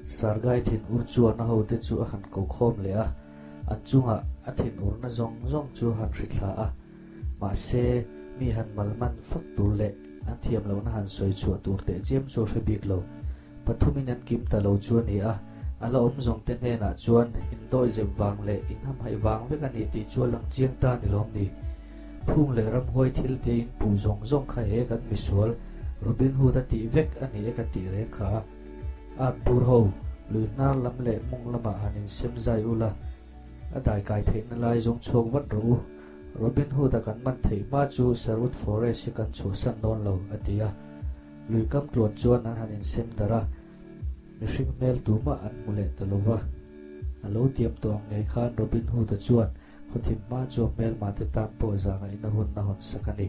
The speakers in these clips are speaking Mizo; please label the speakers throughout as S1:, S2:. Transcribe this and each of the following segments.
S1: Sargai thinur chuan a hote chu a han ko khawm leh a, an chungah a thinurna zawng zawng chu a han hri thla a. Mahse, mi han malman fak tur leh an thiam lohna han sawi chhuah tur teh chiam chu a hre bik lo. Pathumin an kim ta lo chu a ni a, a la awm zawng te hnenah chuan indawi zep vang leh inhamhaih vang vek a ni tih chu a lang chiang ta ni lawm ni. Phung leh ramhuai thil te in puh zawng zawng kha he kan misual Robin Hood a tih vek a ni e ka tih reng kha a. At bur ho, lui hnar lam leh mawng lamah han insem zai ula, a daikai theihna lai zawng chhuak vat rawh u. Robin Hood a kan man theih hma chu Sherwood Forest hi kan chhuahsan dawn lo, a ti a. Lui kam tluan chuan an han insem darh a, mihring hmel tumah an hmu leh ta lo va. A lo tiam tawh ang ngei khan Robin Hood-a chuan khawthim hma chu a hmelmate tan pawh zangaihna hun a hawn sak a ni.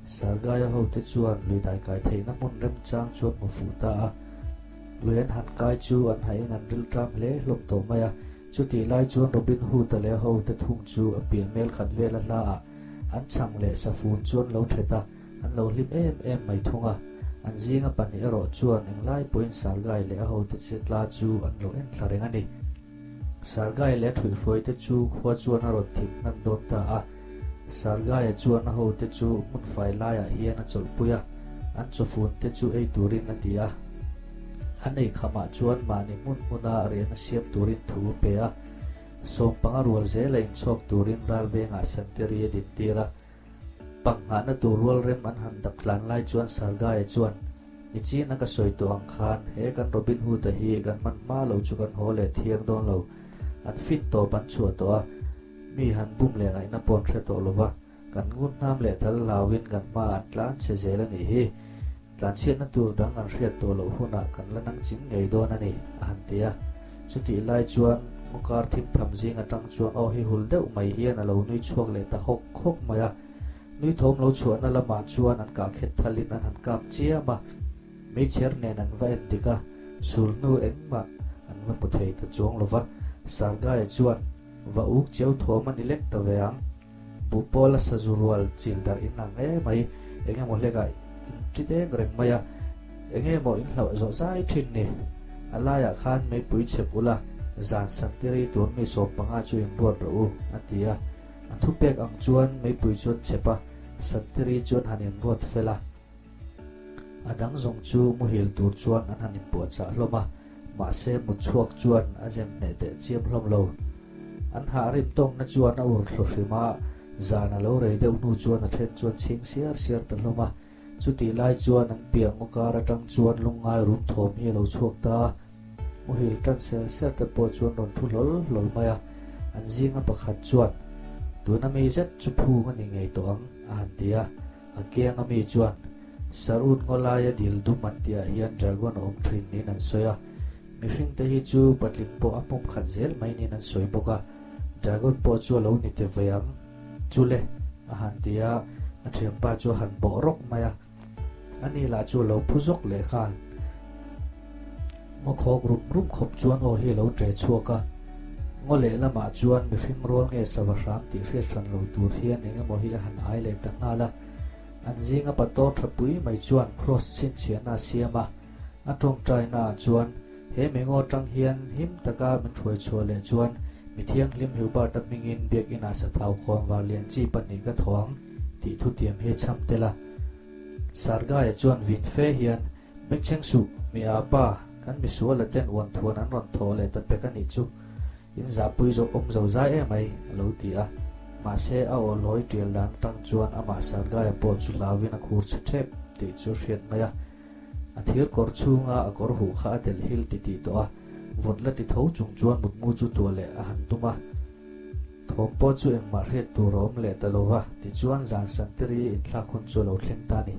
S1: Sargaia hote chuan lui daikai theihna hmun remchang chu an hmu fuh ta a. Lui an han kai chu an hain an rilṭam hle hlawm tawh mai a. Chutih lai chuan Robin Hood-a leh a hote thung chu a pian mel khat vel a hlaah an chhang leh safun chu an lo ṭhet a. An lo hlim em em mai thung a, an zinga pahnih erawh chuan englai pawhin Sargai leh a hote che tla chu an lo en thla reng a ni. Sargai leh a ṭhuihhruaite chu khua chuan a rawn thim hnan dawn ta a, Sargaia chuan a hote chu hmun fai laiah hian a chawlhpui a, an chawfunte chu ei turin a ti a. An ei khamah chuan mahni hmun hmuna riahna siam turin thu a pe a, sawmpanga rual zela inchhawk turin ralvengah Santeri a dintir a. Pangnghahna tur rual rem an han dap tlan lai chuan Sargaia chuan, I china ka sawi tawh ang khan he kan Robin Hood-a hi kan hman hma lo chu kan haw leh thiang dawn lo. An fin tawp an chhuah tawh a, mi han bum leh ngaihna pawh an hre tawh lo va, kan ngun hnam leh thal hlauin kan hma an tlan chhe zel a nih hi. Tlanchhiatna tur dang an hriat tawh loh hunah kan la nang ching ngei dawn a ni, a han ti a. Chutih lai chuan ngawkar thim tham zing atang chuan aw hi hul deuh mai hian a lo nui chhuak leh ta hawk hawk mai a. Nui thawm lo chhuahna lamah chuan an kah khet thalin an han kap chiam a. Meichher nen an va en dik a, sul hnu engmah an va hmu thei ta chuang lo va. Sargaia chuan, Va uk chiau thawm a ni lek ta ve ang. Buhpawl a sazu rual chil darh in ang e mai, eng emaw hlekah in ṭi dek reng mai a, eng emaw in hlauh zawh zai ṭhin ni. A laiah khan meipui chhep ula, zan santiri tur mi 15 chu in ruat rawh u, a ti a. A thupek ang chuan meipui chu an chhep a, santiri chu an han inruat fel a. A dang zawng chu muhil tur chuan an han inpuahchah hlawm a, mahse mutchhuak chuan a zem hneh teh chiam hlawm lo. An hah rim tawngna chuan a ur thlu hrim a, zan a lo rei deuh hnu chuan a then chuan chhing siar siar ta hlawm a. Chutih lai chuan an piang ngaw kar atang chuan lungngai rum thawm hi a lo chhuak ta a. Muhil tan ser ser te pawh chuan rawn thu hlawl hlawl mai a, an zinga pakhat chuan, Tuna mi zet chu phung a ni ngei tawh ang, a han ti a. A kianga mi chuan, Sarut ngaw laia dil dum an tihah hian dragon a awm thin niin an sawi a. Mihring te hi chu patling pawh a hmum khat zel mai niin an sawi bawk a, dragon pawh chu a lo ni te ve ang chu le, a han ti a, a thianpa chu a han bawh rawk mai a. Ani lah chu a lo phu zawk leh nghal. Ngaw khawk rum rum khawp chuan aw hi a lo ṭe chhuak a, ngaw lehlamah chuan mihring rual nge sava hram tih hriat hran lo tur hian eng emaw hi a han ai leh ta nghal a. An zinga pator ṭha pui mai chuan kraws chhinchhiahna a siam a, a ṭawngṭainaah chuan he mingaw aṭang hian him taka min hruai chhuah leh chuan mi thianghlim Hubert-a hmingin biakinah sathau khawnvar lian chi pahnih ka thaw ang tih thutiam hi a chham tel a. Sargaia chuan vin fe hian Bengchheng suh, mi a pa, kan misuala ten uan thuan an rawn thaw leh ta pek a nih chu. In zahpui zawh awm zo zai em mai, a lo ti a. Mahse, a aw lawi tial dan atang chuan amah Sargaia pawh chu hlauin a khur chhe thep tih chu hriat mai a. A thir kawr chhunga a kawr huh kha a delh hil ti tih tawh a, vawt la ti tho chung chuan mutmu chu tuah leh a han tum a. Thawm pawh chu engmah hriat tur a awm leh ta lo va, tichuan zan Santiri inthlak hun chu a lo thleng ta a ni.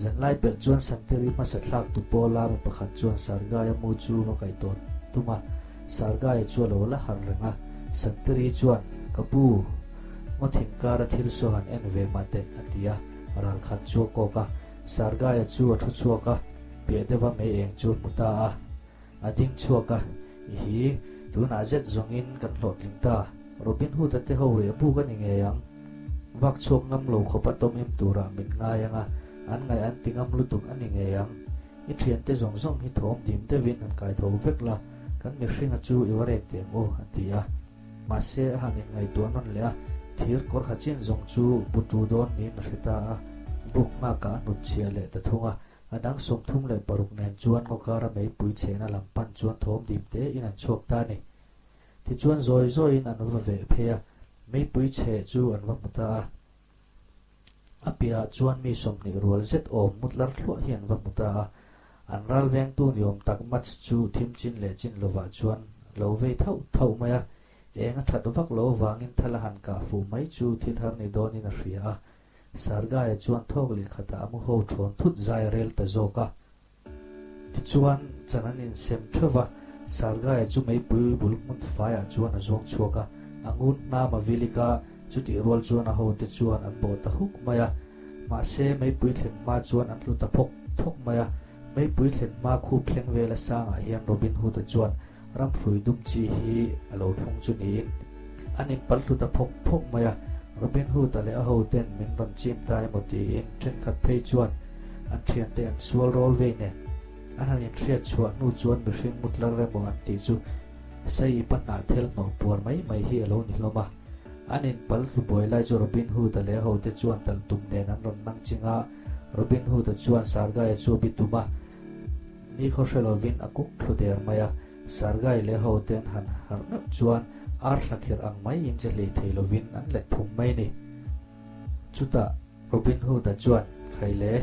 S1: Zanlai pelh chuan Santiri hmasa thlak tu pawla mi pakhat chuan Sargaia mu chu va kaih tawn tum a, Sargaia chu a lo la har reng a. Santiri chuan, Ka pu, ngaw thing kara thil saw han en ve mah teh, a ti a, ral khat chu a kawk a. Sargaia chu a thu chhuak a, piah deuha mei eng chu a hmu ta a. A ding chhuak a, I hi, tunah zet zawngin kan hlawhtling ta. Robin Hood-a te ho reh buk a ni ngei ang. Vak chhuak ngam lo khawp a tawm im turah min ngai ang a, an ngaih an ti ngam lutuk a ni ngei ang. I thiante zawng zawng hi thawm dim deuhin han kai tho vek la, kan mihringa chu i va rek teh ang u, a ti a. Mahse, a han inngaihtuah nawn leh a, thir kawr ha chin zawng chu bu tu dawn niin a hre ta a, buk nghakah a hnut chhiah leh ta thung a. A dang 36 nen chuan ngawkara meipui chhehna lam pan chuan thawm dim tein an chhuak ta a ni. Tichuan zawi zawiin an va veh phei a, meipui chheh chu an va hmu ta a. A piahah chuan mi 20 rual zet awm mutlar thluah hi an va hmu ta a. An ral vengtu ni awm tak Mats chu thim chin leh chin lovah chuan lo vei thauh thauh mai a. Eng a that vak lo avangin thal a han kah fuh mai chu thil har ni dawnin a hria a. Sargaia chuan thawk leh khatah a mu ho thawn thut zai a rel ta zawk a. Tichuan, chan an insem theuh va, Sargaia chu meipui bul hmun faiah chuan a zuang chhuak a, a ngun hnam a vilik a, chutih rual chuan a hote chuan an bawh ta huk mai a. Mahse, meipui thlen hma chuan an hlu ta phawk phawk mai a. Meipui thlen hma khup thleng vela sangah hian Robin Hood-a chuan ramhrui dum chi hi a lo thlung chu niin an inpal hlu ta phawk phawk mai a. Robin Hood-a leh a hoten min rawn chim ta emaw tiin thenkhat phei chuan an thiante an sual rawl vei nen an han inhriat chhuah hnu chuan mihring mutlar emaw an tih chu Saiip-a hnah thel hnawh puar mai mai hi a lo ni hlawm a. An inpal hlu buai lai chu Robin Hood-a leh a hote chuan talh tum nen an rawn nang ching a. Robin Hood-a chuan Sargai-a chu a bi tum a. Ni khaw hre lovin a kuk thlu der mai a, Sargai leh hote an han harh meuh chuan ar thla khirh ang mai in che hlei thei lovin an let phum mai ni. Chutah Robin Hood-a chuan, Khai le,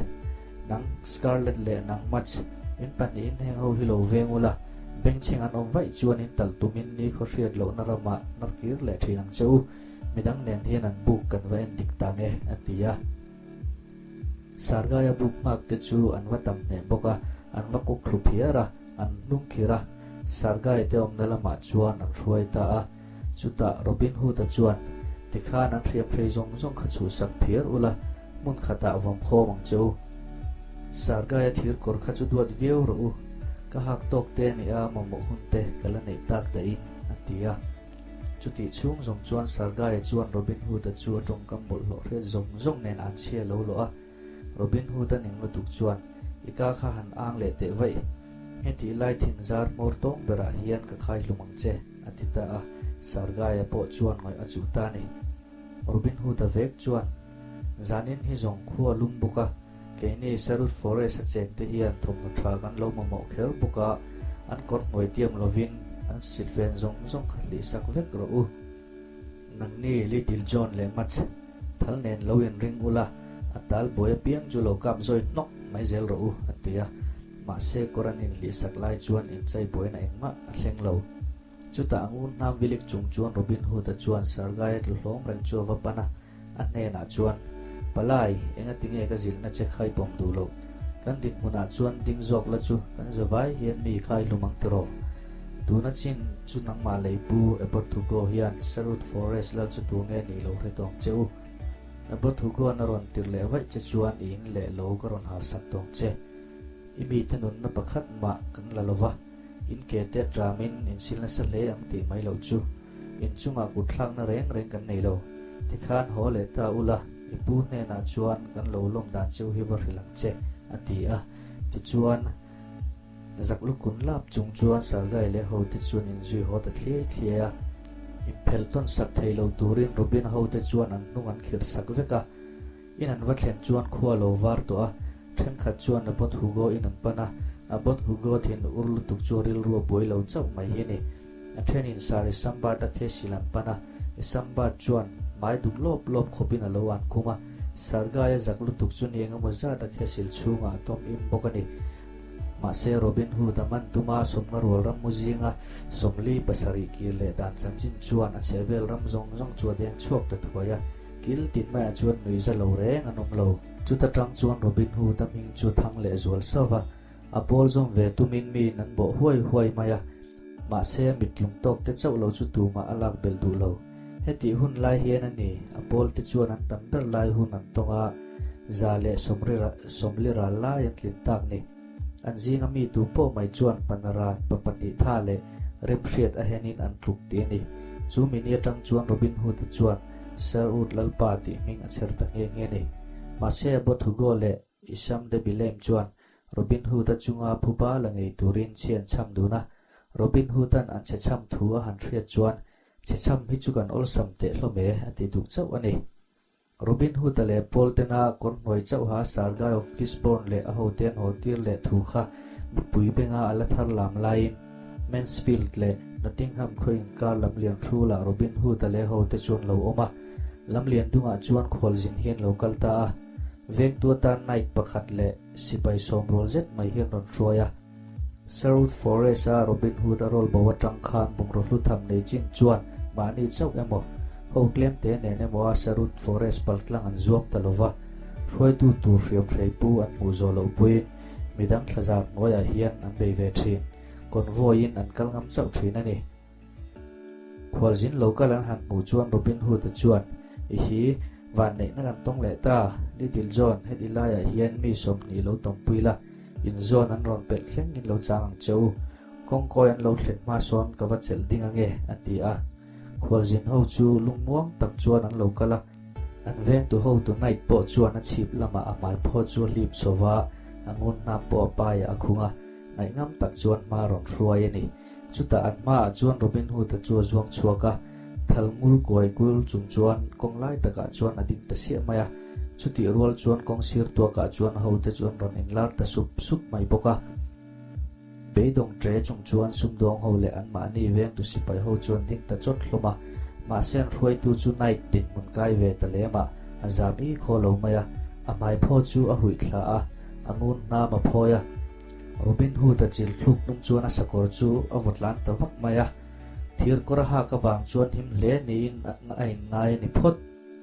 S1: nang Scarlet leh nang Mudge, in pahnihin heng ho hi lo veng ula, bengchheng an awm vaih chuan in talh tumin ni khaw hriat lohna ramah nar kir leh thin ang che u, midang nen hian an buk kan va en dik ta nge, a ti a. Sargaia buk nghak te chu an va tam hneh bawk a, an va kuk thlu phiar a, an hnung khir a, Sargai te awmna lamah chuan an hruai ta a. Chutah Robin Hood-a chuan, Tikhan an hriam hrei zawng zawng kha chhuhsak phiar ula, hmun khatah vawm khawm ang che u. Sargaia thir kawr kha chu duat viau rawh u, ka hak tawk te a nia mamawh hun te ka la neih tak dahin, a ti a. Chutih chhung zawng chuan Sargaia chuan Robin Hood-a chu a tawngkam bawlhhlawh hriat zawng zawng nen an chhia lo lawh a. Robin Hood-a ning lutuk chuan, I ka kha han ang leh teh vaih. Hetih lai thing zar hmawr tawng berah hian ka khai hlum ang che, a ti ta a. Sargaia pawh chuan ngawih a chuh ta a ni. Robin Hood-a vek chuan, Zanin hi zawng khua lum bawk a, keini Sherwood Forest-a chengte hian thawmhnaw tha kan lo mamawh kher bawk a, an kawr hnuai tiam lovin an silhfen zawng zawng kha hlihsak vek rawh u. Nangni Little John leh Mats thal nen lo inring ula, a tal buai apiang chu lo kap zawi hnawk mai zel rawh u, a ti a. Mahse, kawr an inhlihsak lai chuan inchai buaina engmah a thleng lo. Chutah a ngun hnam vilik chung chuan Robin Hood-a chuan Sargai-a tlu hlawm reng chu a va pan a, a hnenah chuan, Palai, engati nge ka zilhna che khai pawm duh loh? Kan dinhmunah chuan ding zawk la chu kan zavai hian mi khai hlum ang tiraw? Tuna chin chu nangmah lei pu Abbot Hugo hian Sherwood Forest lal chu tu nge nih lo hre tawng che u. Abbot Hugo-an a rawn tirh leh vaih che chuan i in leh lo ka rawn harsak tawng che. I mite nunna pakhat mah kan la lo va. In ke te aṭamin in sil nasa hle ang tih mai loh chu in chungah kut thlakna reng reng kan nei lo. Tikhan haw leh ta ula, i pu hnenah chuan kan lo lawm dan cheu hi va hrilh ang che, a ti a. Tichuan, zak lukun lap chung chuan Sargai leh hote chuan inzui haw ta thliai thliai a. Inphelh tawn sak thei lo turin Robin hote chuan an hnung an khirh sak vek a. In an va thlen chuan khua a lo var tawh a, thenkhat chuan Abbot Hugo in an pan a, Abbot Hugo thin ur lutuk chu rilru a buai lo chauh mai hi a ni. A thenin Sir Isambard a Khesil an pan a, Isambard chuan hmai duk lawp lawp khawpin a lo an khum a, Sargai a zak lutuk chu ni engemaw zat a Khesil chhungah a tawm im bawk a ni. Mahse Robin Hood a man tuma sawmnga rual ram mu zinga 47 kir leh dan chanchin chuan a chhehvel ram zawng zawng chu a deng chhuak ta thuai a, Kil tin maiah chuan nui za lo reng an awm lo. Chuta tang chuan Robin Hood a hming chu thang leh zual sauh va, a pawl zawm ve tumin miin an bawh huai huai mai a. Mahse, a mit lung tawk te chauh lo chu tumah a lak belh duh lo. Hetih hun lai hian a ni, a pawl te chuan an tam ber lai hun an tawng a, 120 ral lai an tlin tak ni. An zinga mi tu pawh mai chuan panaran pa pahnih tha leh remhriat a henin an tluk tih a ni. Chu mini atang chuan Robin Hood-a chuan Sherwood Lalpa tih hming a chher ta nghe nghe a ni. Mahse, Abbot Hugo leh Isham de Bellem chuan. Robin Hood-a chunga phuba la ngei turin chhi an chham dun a. Robin Hood-a'n an chhe chham thu a han hriat chuan, Chhe chham hi chu kan awlsam teh hlawm e, a ti duh chauh a ni. Robin Hood-a leh Paul tena kawr hnuai chauha Sir Guy of Gisborne leh a hote an haw tir leh thu kha mipui benga a la thar lam laiin Mansfield leh Nottingham khaw inkar lamlian hrulah Robin Hood-a leh hote chu an lo awm a. Lamlian dungah chuan khualzin hi an lo kal ta a. Vengtu atan Knight pakhat leh sipai sawmrual zet mai hi an rawn hruai a. Sherwood Forest-a Robin Hood a rawl bo atang khan bungraw hlu tham nei chin chuan mahni chauh emaw, ho tlem te nen emaw a Sherwood Forest paltlang an zuam ta lova, hruaitu tur hriam hrei pu an hmuh zawh loh puiin midang thlazar hnuaiah hian an bei ve thin. Convoy-in an kal ngam chauh thin a ni. Khualzin lo kal an han hmuh chuan Robin Hood-a chuan, I hi, vanneihna kan tawng leh ta, Little John, heti laiah hian mi 20 lo tawmpui la, in zawn an rawn pelh thleng in lo chang ang che u. Kawngkawi an lo thlen hma sawn ka va chelh ding ange, a ti a. Khualzin ho chu lungmuang tak chuan an lo kal a. An vengtu hotu Knight pawh chuan a chhip lamah a hmai phaw chu a hlip chho va, a ngun hnam pawh a paiah a khung a, ngaihngam tak chuan hma rawn hruai a ni. Chutah an hmaah chuan Robin Hood-a chu a zuang chhuak a, thal ngul kuai kul chung chuan kawng lai takah chuan a ding ta siah mai a. Chutih rual chuan kawng sir tuakah chuan hote chu an rawn inlar ta sup sup mai bawk a. Beidawng ṭe chung chuan sumdawng ho leh anmahni vengtu sipai ho chuan ding ta chawt hlawm a. Mahse an hruaitu chu Knight dinhmun kai ve ta lem a, a zam i khaw lo mai a. A hmai phaw chu a huih thla a, a ngun hnam a phawi a. Robin Hood-a chil thluk hnung chuan a sakawr chu a vaw tlan ta vak mai a. Thir kawr a hak avang chuan him hle niin a inngai a ni phawt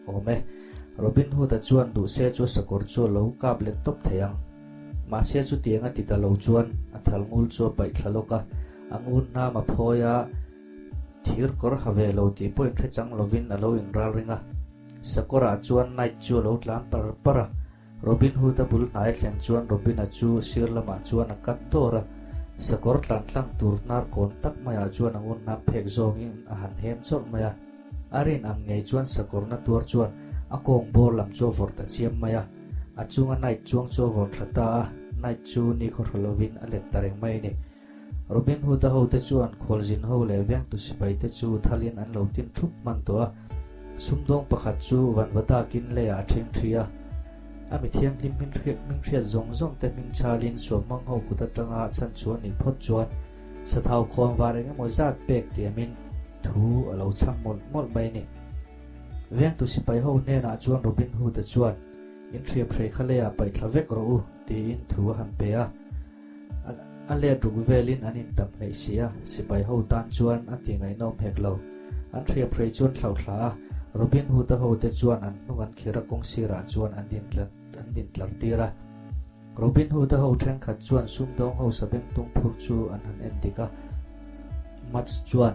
S1: awm e. Robin Hood-a chuan duh se chu a sakawr chu a lo kap let tawp thei ang. Mahse chutiang a ti ta lo chuan a thal ngul chu a paih thla lawk a, a ngun hnam a phawi a, thir kawr ha ve lo tih pawh inhre chang lovin a lo inral ring a. Sakawrah chuan Knight chu a lo tlan par par a. Robin Hood-a bul hnai thlen chuan Robin-a chu sir lamah chuan a kat dawr a, sakawr tlan tlang tur hnar kawn tak maiah chuan a ngun hnam phek zawngin a han hem chawrh mai a. A rin ang ngei chuan sakawr na tuar chuan a kawng bawr lam chu a vawrh ta chiam mai a, a chunga Knight chuang chu a vawrh thla ta a, Knight chu nikhaw hra lovin a let ta reng mai a ni. Robin Hood-a hote chuan khualzin ho leh vengtu sipaite chu thalin an lo tin thup hman tawh a. Sumdawng pakhat chu vanva dakin leiah a ṭhing ṭhi a. A mi thianghlim hminghriat zawng zawng te hming chhalin suamhmang ho kut aṭanga chhan chu a nih phawt chuan sathau khawn var eng emaw zat pek tiamin thu a lo chham mawlh mawlh mai a ni. Vengtu sipai ho hnenah chuan Robin Hood-a chuan, In hriamhrei kha leiah paih thla vek rawh u, tiin thu a han pe a. A let ruk velin an intam hleih si a, sipai ho tan chuan a ti ngaihnawm hek lo. An hriamhrei chuan thlauh thla a, Robin Hood-a hote chuan an hnung an khir a kawng sirah chuan an din an din tlar tir a. Robin Hood-a ho thenkhat chuan sumdawng ho sabengtung phur chu an han en dik a, Mats chuan,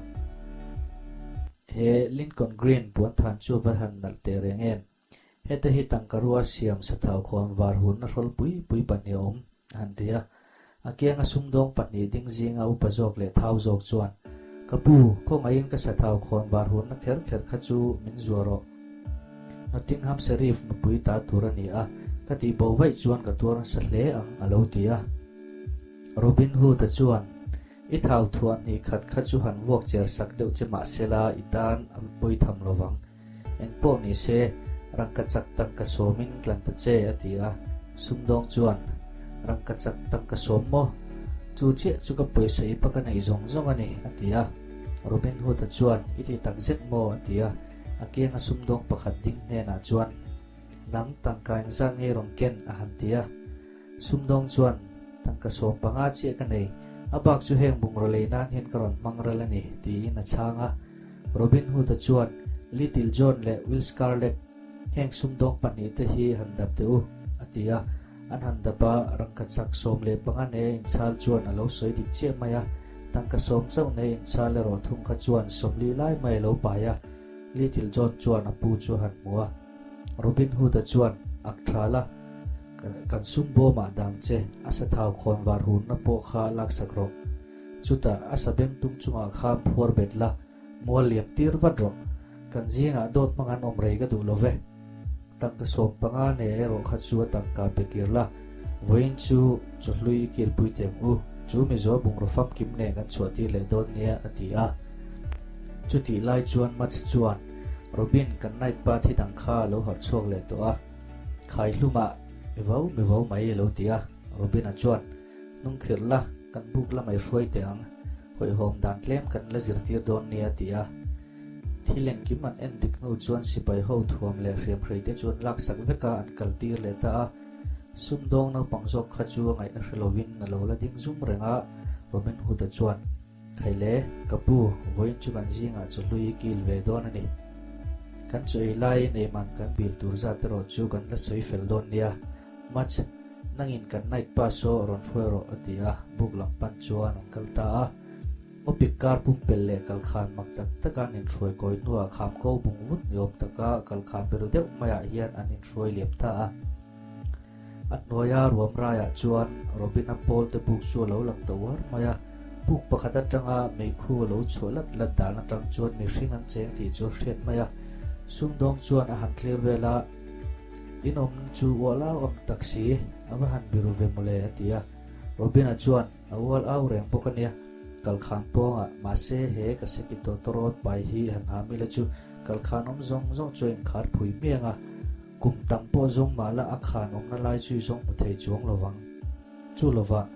S1: He Lincoln Green puanthan chu a va han nalh teh reng em? Heta hi tangkarua siam sathau khawn var hunna hrawl pui pui pahnih a awm, a han ti a. A kianga sumdawng pahnih ding zinga upa zawk leh thau zawk chuan, Ka pu, khawngaihin ka sathau khawn var hunna kher kher kha chu min zuah rawh. Nottingham Sheriff nupui ta tur a ni a, ka tih bo vaih chuan ka tuar nasa hle ang, a lo ti a. Robin Hood-a chuan, I thau thuah hnih khat kha chu han vuak cher sak deuh che mahsela i tan a pawi tham lovang. Engpawh ni se, rangka chak tangka sawmin tlan ta che, a ti a. Sumdawng chuan, Rangka chak tangka sawm maw? Chu chiah chu ka pawisa i pa ka neih zawng zawng a ni, a ti a. Robin Hood-a chuan, I ti tak zet maw? a ti a. A kianga sumdawng pakhat ding hnenah chuan, Nang tangka engzat nge rawn ken? a han ti a. Sumdawng chuan, Tangka 15 chiah ka nei, a bak chu heng bungraw lei nan hian ka rawn hmang ral a ni, tiin a chhang a. Robin Hood-a chuan, Little John leh Will Scarlet, heng sumdawng pahnihte hi han dap teh u, a ti a. An han dap a, rangkachak 15 nei a inchhal chuan a lo sawi dik chiah mai a, tangka sawm chauh nei a inchhal erawh thung kha chuan 40 lai mai a lo pai a. Little John chuan a pu chu a han hmu a. Robin Hood-a chuan, Ak tha la, kan sum bawmah dang che, a sathau khawn var hunna pawh kha laksak rawh. Chutah a sabeng tum chungah khan phuar bet la, mual liam tir vat rawh. Kan zingah dawt hmang an awm rei ka duh lo ve. Tangka 15 nei erawh kha chu a tangka pe kir la. Vawiin chu chawhlui i kilpui teh ang u, chu Mizo bungraw famkim nen kan chhuahtir leh dawn nia, a ti a. Chutih lai chuan Mats chuan, Robin, kan night pa thi dang kha a lo harh chhuak leh tawh a, khai hlumah mi vo mi vo mai a lo ti a. Robin-a chuan, Hnungkhirh la, kan buk lamah i hruai teh ang, hawihhawm dan tlem kan la zirtir dawn nia, a ti a. Thil engkim an en dik hnu chuan sipai ho thuam leh hriamhrei te chuan laksak vek a an kal tir leh ta a. Sumdawng naupang zawk kha chu a ngaihna hre lovin a lo la ding zum reng a, Robin Hood-a chuan, Khaile, ka pu, vawiin chu kan zingah chawhlui i kil ve dawn a ni. Kan chaw ei laiin eiman kan bil tur zat erawh chu kan la sawi fel dawn nia. Mach, nangin kan night pass aw rawn hruai rawh, a ti a, buk lam pan chuan an kal ta a. Awpik kar pumpelh leh kalkhan mak tak taka an inhruai kawi hnuah kham ko bung vut ni awm taka kalkhan beru deuh maiah hian an inhruai liam ta a. A hnuaia ruam raiah chuan Robina pawl te buk chu a lo lang ta uar mai a, buk pakhat atanga meikhu a lo chhuah lat lat dan atang chuan mihring an cheng tih chu a hriat mai a. Sumdawng chuan a han thlir vel a, In awmna chu ual au ang tak si, a va han biru ve mawle a ti a. Robina chuan, A ual au reng bawk a nia, kalkhan pawngah, mahse he ka seki tawtawrawt pai hi han ha mila chu kalkhan awm zawng zawng chu a inkhar phui hmiang a, kum tam pawh zawng mah la a khan awmna lai chu i zawng hmu thei chuang lo vang. Chu lovah,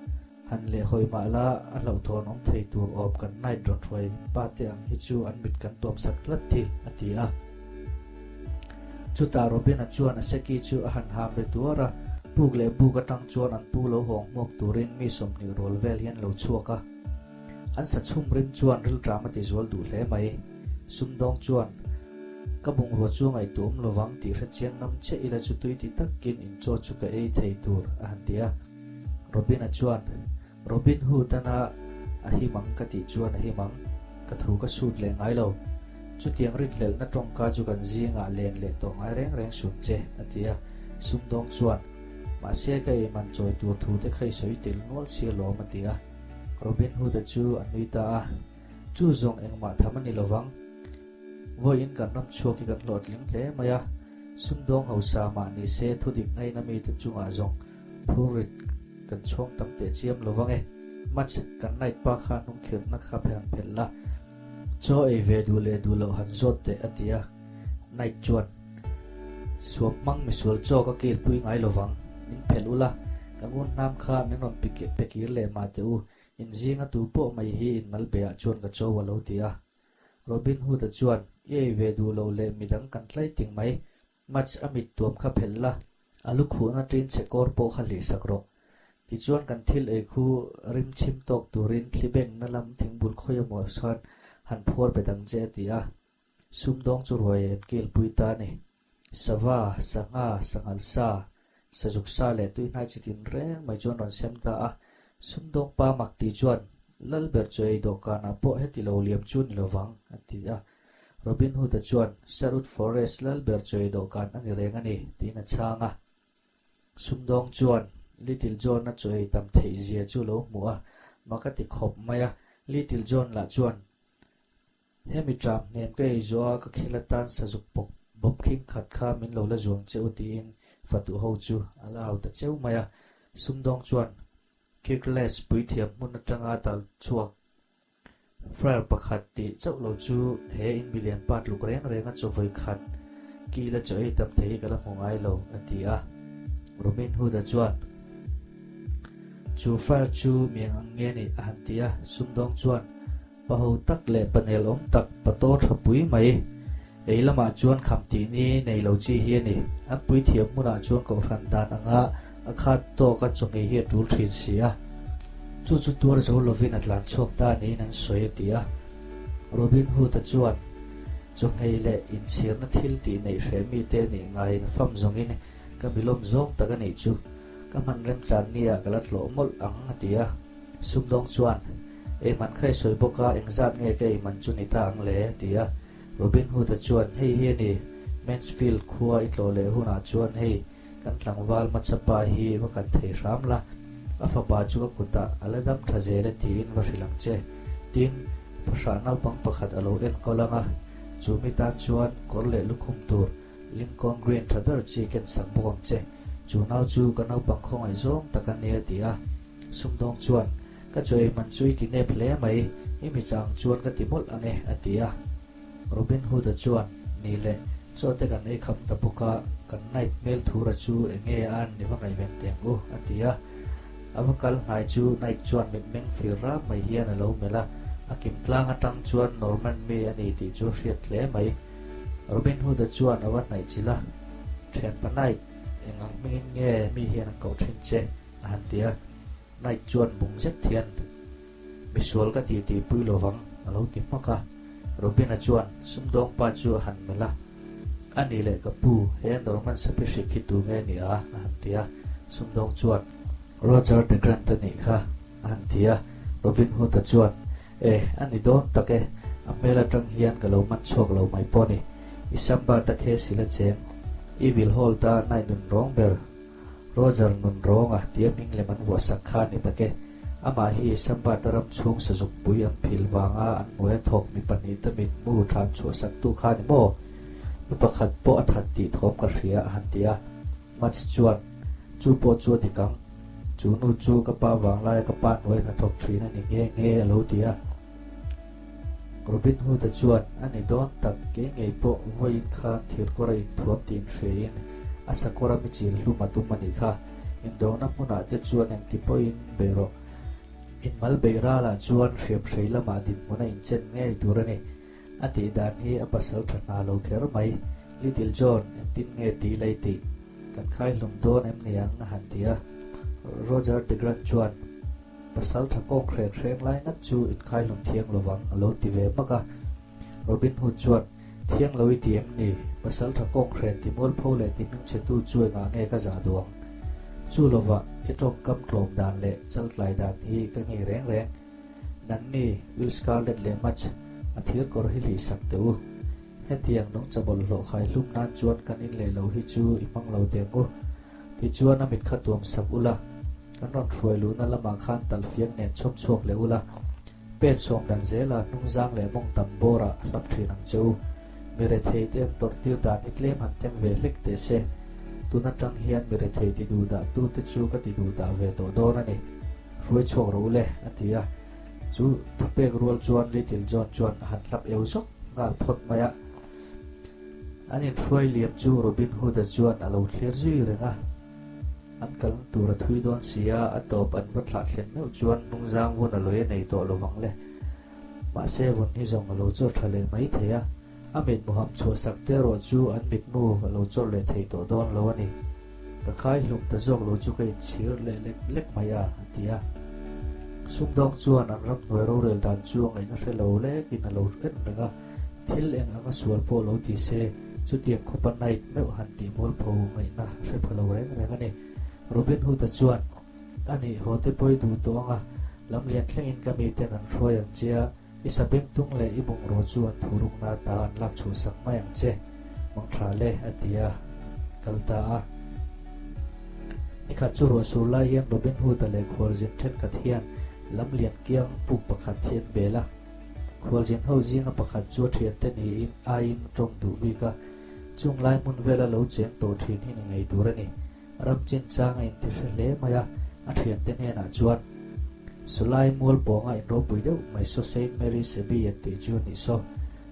S1: han lehhawi mah la a hlauhthawn awm thei tur awm kan night rawn hruai pa te ang hi chu an mit kan tuam sak tlat thi, a ti a. Chutah Robin-a chuan a seki chu a han ham ri tuar a, buk leh buk atang chuan an pu lo hawng hmuak turin mi 20 rual vel hian lo chhuak a. An sa chhum rim chuan rilṭam a ti zual duh hle mai. Sumdawng chuan, Ka bungrua chu ngaihtuah awm lovang tih hre chiang ngam chiah ila chu tui ti takin in chaw chu ka ei thei tur, a han ti a. Robin-a chuan, Robin Hood ana a him ang ka tih chuan a him ang, ka thu ka sut leh ngai lo. Chutiang rinhlelhna tawngka chu kan zingah len leh tawh ngai reng reng sut che, a ti a. Sumdawng chuan, Mahse ka ei man chawi tur thu te kha i sawi tel nual si alawm, a ti a. Robin Hood-a chu a nui ta a. Chu zawng engmah tham a ni lovang. Vawiin kan ram chhuak hi kan hlawhtling hle mai a, sumdawng hausa mah ni se thudik ngaina mite chungah zawng Phurrit kan chhuang tam teh chiam lo vang e. Mach, kan night pa kha hnungkhirhna kha phelh phelh la. Chaw ei ve duh leh duh loh han zawt teh a ti a. Night chuan, Suam hmang misual chaw ka kilpui ngai lo vang, min phelh ula, ka ngun hnam kha min rawn pe kir leh mah teh u, in zinga tu pawh mai hi in mal beah chuan ka cho a lo ti a. Robin Hood-a chuan, I ei ve duh loh leh midang kan tlai ting mai, Mach a mit tuam kha phelh la, a lu khuhna ṭin chhe kawr pawh kha hlih sak rawh. Tichuan kan thil ei khu rim chhim tawk turin thli bengna lam thingbul khawi emaw chuan han phuar bet ang che a ti a. Sumdawng chu ruai an kilpui ta a ni. Sava, sangha, sanghal sa, sazuk sa leh tuihnai chi tin reng mai chuan rawn sem ta a. Sumdawng pa mak ti chuan, Lalber chu ei dawhkanah pawh heti lo liam chu ni lovang, a ti a. Robin Hood-a chuan, Sherwood Forest lalber chawi dawhkan a ni reng a ni, tiin a chhang a. Sumdawng chuan Little John-a chaw ei tam theih zia chu lo hmuh a, mak a ti khawp mai a. Little John lah chuan, Hemi ṭam hnem ka ei zuah a, ka khel atan sazuk bawk bawp khing khat kha min lo la zuang che u, tiin fatuh ho chu a la au ta cheu mai a. Sumdawng chuan, Kirkles puithiam hmun aṭanga tal chhuak Friar pakhat tih chauh lo chu he in milian pa tluk reng reng a chaw vawi khat kil a chaw ei tam thei hi ka la hmu ngai lo, a ti a. Robin Hood-a chuan, Chu friar chu mi eng ang nge ni? a han ti a. Sumdawng chuan, Pa ho tak leh pa nel awm tak, pa taw tha pui mai, ei lamah chuan kham tih ni nei lo chi hi a ni. An puithiam hmunah chuan kohhran dan anga A khat tawk a chaw-ngei hi a tul thin si a, chu chu tuar zo lovin a tlan chhuak ta niin an sawi a ti a. Robin Hood-a chuan chaw-ngei leh inchhirna thil tih neih hreh mite nih ngaiin fam zawngin ka milawm zawng tak a nih chu, ka hman remchan nia ka la tlawh mawlh ang a ti a. Sumdawng chuan, Ei man kha i sawi bawk a, engzat nge ka ei man chu ni ta ang le? a ti a. Robin Hood-a chuan, Hei hi a ni, Mansfield khua i tlawh leh hunah chuan hei, Kan tlangval hmachapa hi va kan thei hram la, a fapa chu ka kutah a la dam tha zel e tiin va hrilh ang che. Tin, fahrah naupang pakhat a lo enkawl ang a, chu mi tan chuan kawr leh lukhum tur Lincoln Green tha ber chi ken sak bawk ang che. Chu nau chu ka naupang khawngaih zawng tak a nia ti a. Sumdawng chuan, Ka chaw ei man chu i ti nep hle mai, i mi chang chuan ka ti mawlh ang e, a ti a. Robin Hood-a chuan, Ni le, chaw te kan ei kham ta bawk a, kan Knight hmel thura chu eng nge a an i va ngaihven teh ang u, a ti a. A va kal hnai chu Knight chuan mitmeng fir rap mai hian a lo melh a, a kim tlang atang chuan Norman mi a ni tih chu a hriat hle mai. Robin Hood-a chuan a va hnaih chilh a, Thianpa Knight, eng ang hmingin nge mi hian an koh thin che? a han ti a. Knight chuan bung zet hian, Misual ka ti tih pui lo vang, a lo ti hmak a. Robin-a chuan sumdawng pa chu a han melh a, A nih leh ka pu, he Norman sapi hrik hi tu nge ni a? a han ti a. Sumdawng chuan, Roger de Grant a nih kha, a han ti a. Robin Hood-a chuan, E, a ni dawn tak e, a hmel atang hian ka lo man chhuak lo mai pawh a ni. I sambar tak he sila cheng, i vil hawl ta nai nun rawng ber. Roger nun rawnga tia hming lem an vuahsak kha a ni tak e. Amah hi Sambata ram chhung sazukpui an phil vanga an hnuaia thawk mi pahnihte mitmu than chhuahsaktu kha a ni maw? Mi pakhat pawh a that tih thawm ka hria a han ti a. Mats chuan, Chu pawh chu a dik ang. Chu nu chu ka pa vanglaia ka pa hnuai hnathawk thin a ni nghe nghe a lo ti a. Robin Hood-a chuan, A ni dawn tak, kei ngei pawh vawiin khan thirkawr a inthuam tih inhriain a sakawr a mi chil hlum a tum a nih kha. Indona hmunah te chuan engti pawhin bei rawh. Inmal beih ralah chuan hriamhrei lamah dinhmun a inchen ngei tur a ni. A tih dan hi a pasal tha hna lo kher mai. Little John, engtin nge tih lei tih? Kan khai hlum dawn em ni ang? a han ti a. Roger de Grant chuan, Pasal tha kawng hreng hreng lai ngat chu inkhaihlum thiang lovang a lo ti ve hmak a. Robin Hood chuan, Thiang lo i ti em ni? Pasal tha kawng hren ti mualpho leh ti hming chhetu chu engah nge ka zah duh ang? Chu lovah i tawngkam tlawm dan leh chaltlai dan hi ka ngei reng reng. Nangni, Will Scarlet leh Mudge, a thir kawr hi hlih sak teh u. Hetiang nungcha bawlhhlawh khaihlum nan chuan kan in leh lo hi chu i hmang lo teh ang u. Tichuan a mit kha tuam sak ula, kan rawn hruai luhna lamah khan talfiang nen chhawp chhuak leh ula, pet sawm dan zela hnungzang leh mawng tam bawrah a hlap thin ang che u. Mi rethei te an tawrh tir dan hi tlem han tem ve hlek teh se. Tun atang hian mi rethei ti duh dah tu te chu ka ti duh dah ve tawh dawn a ni. Hruai chhuak rawh ule, a ti a. Chu thupek rual chuan Little John chuan a han hlap eu zawk nghal phawt mai a. An inhruai liam chu Robin Hood-a chuan a lo thlir zui reng a. An kalna tur a thui dawn si a, a tawp an va thlah thlen meuh chuan hnungzang vun a lawi a nei tawh lo vang le. Mahse vun hi zawng a lo chawr tha leh mai thei a, a mitmu ham chhuahsak te erawh chu an mitmu a lo chawr leh thei tawh dawn lo a ni. Ka khai hlum ta zawk lo chu ka inchhir leh lek lek mai a, a ti a. Sumdawng chuan an ramhnuai rorel dan chu a ngaihna hre lo lekin a lo en reng a. Thil eng anga sual pawh lo ti se, chutiang khawpa Knight meuh han tih mualpho ngaihna hre pha lo reng reng a ni. Robin Hood-a chuan, A nih, haw te pawi duh tawh anga lamlian thlengin ka miten an hruai ang che a, i sabengtung leh i bungraw chu an thurukna ata an lak chhuahsak mai ang che, mangtha le, a ti a, kal ta a. Nikhat chu ruah sur lai hian Robin Hood-a leh khualzin thenkhat hian lamlian kiang puk pakhat hi an bel a. Khualzin ho zinga pakhat chu a thiante niin aiin tawng duh bik a, chung lai hmun vela lo cheng tawh thin hi ni ngei tur a ni. Ram chinchang a inti hre hle mai a, a thiante hnenah chuan, Sawlai mual pawnga inropui deuh mai saw Saint Mary's Abbey an tih chu a nih saw.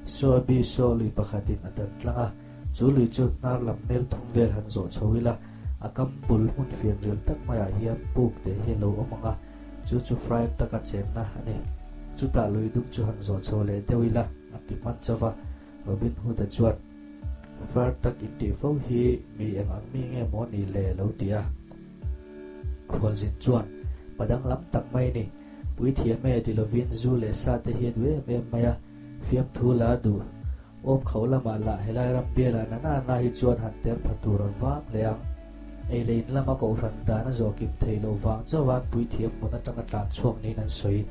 S1: Saw Abbey saw lui pakhatin a dan tlang a, chu lui chu hnar lam mel thum vel han zawh chho ila, a kam bul hmun fianrial tak maiah hian puk teh hi a lo awm ang a, Chu chu Friar taka chenna a ni. Chutah lui dum chu han zawh chho leh deuh ila, a ti hman chauh va. Robin Hood-a chuan, Friar tak intih fo hi mi eng ang mi nge maw ni le? lo ti a. Khualzin chuan, Pa danglam tak mai ni. Puithiam e ti lovin zu leh sa te hi a duh em em mai a, fiamthu la a duh. Awm kho lamah lah helai ram bialah na na na hi chuan han ter pha tur an vang hle ang. Ei leh in lama kohhran dan a zawh kim thei loh vang chauha an puithiam hmun atanga tlan chhuak niin an sawi.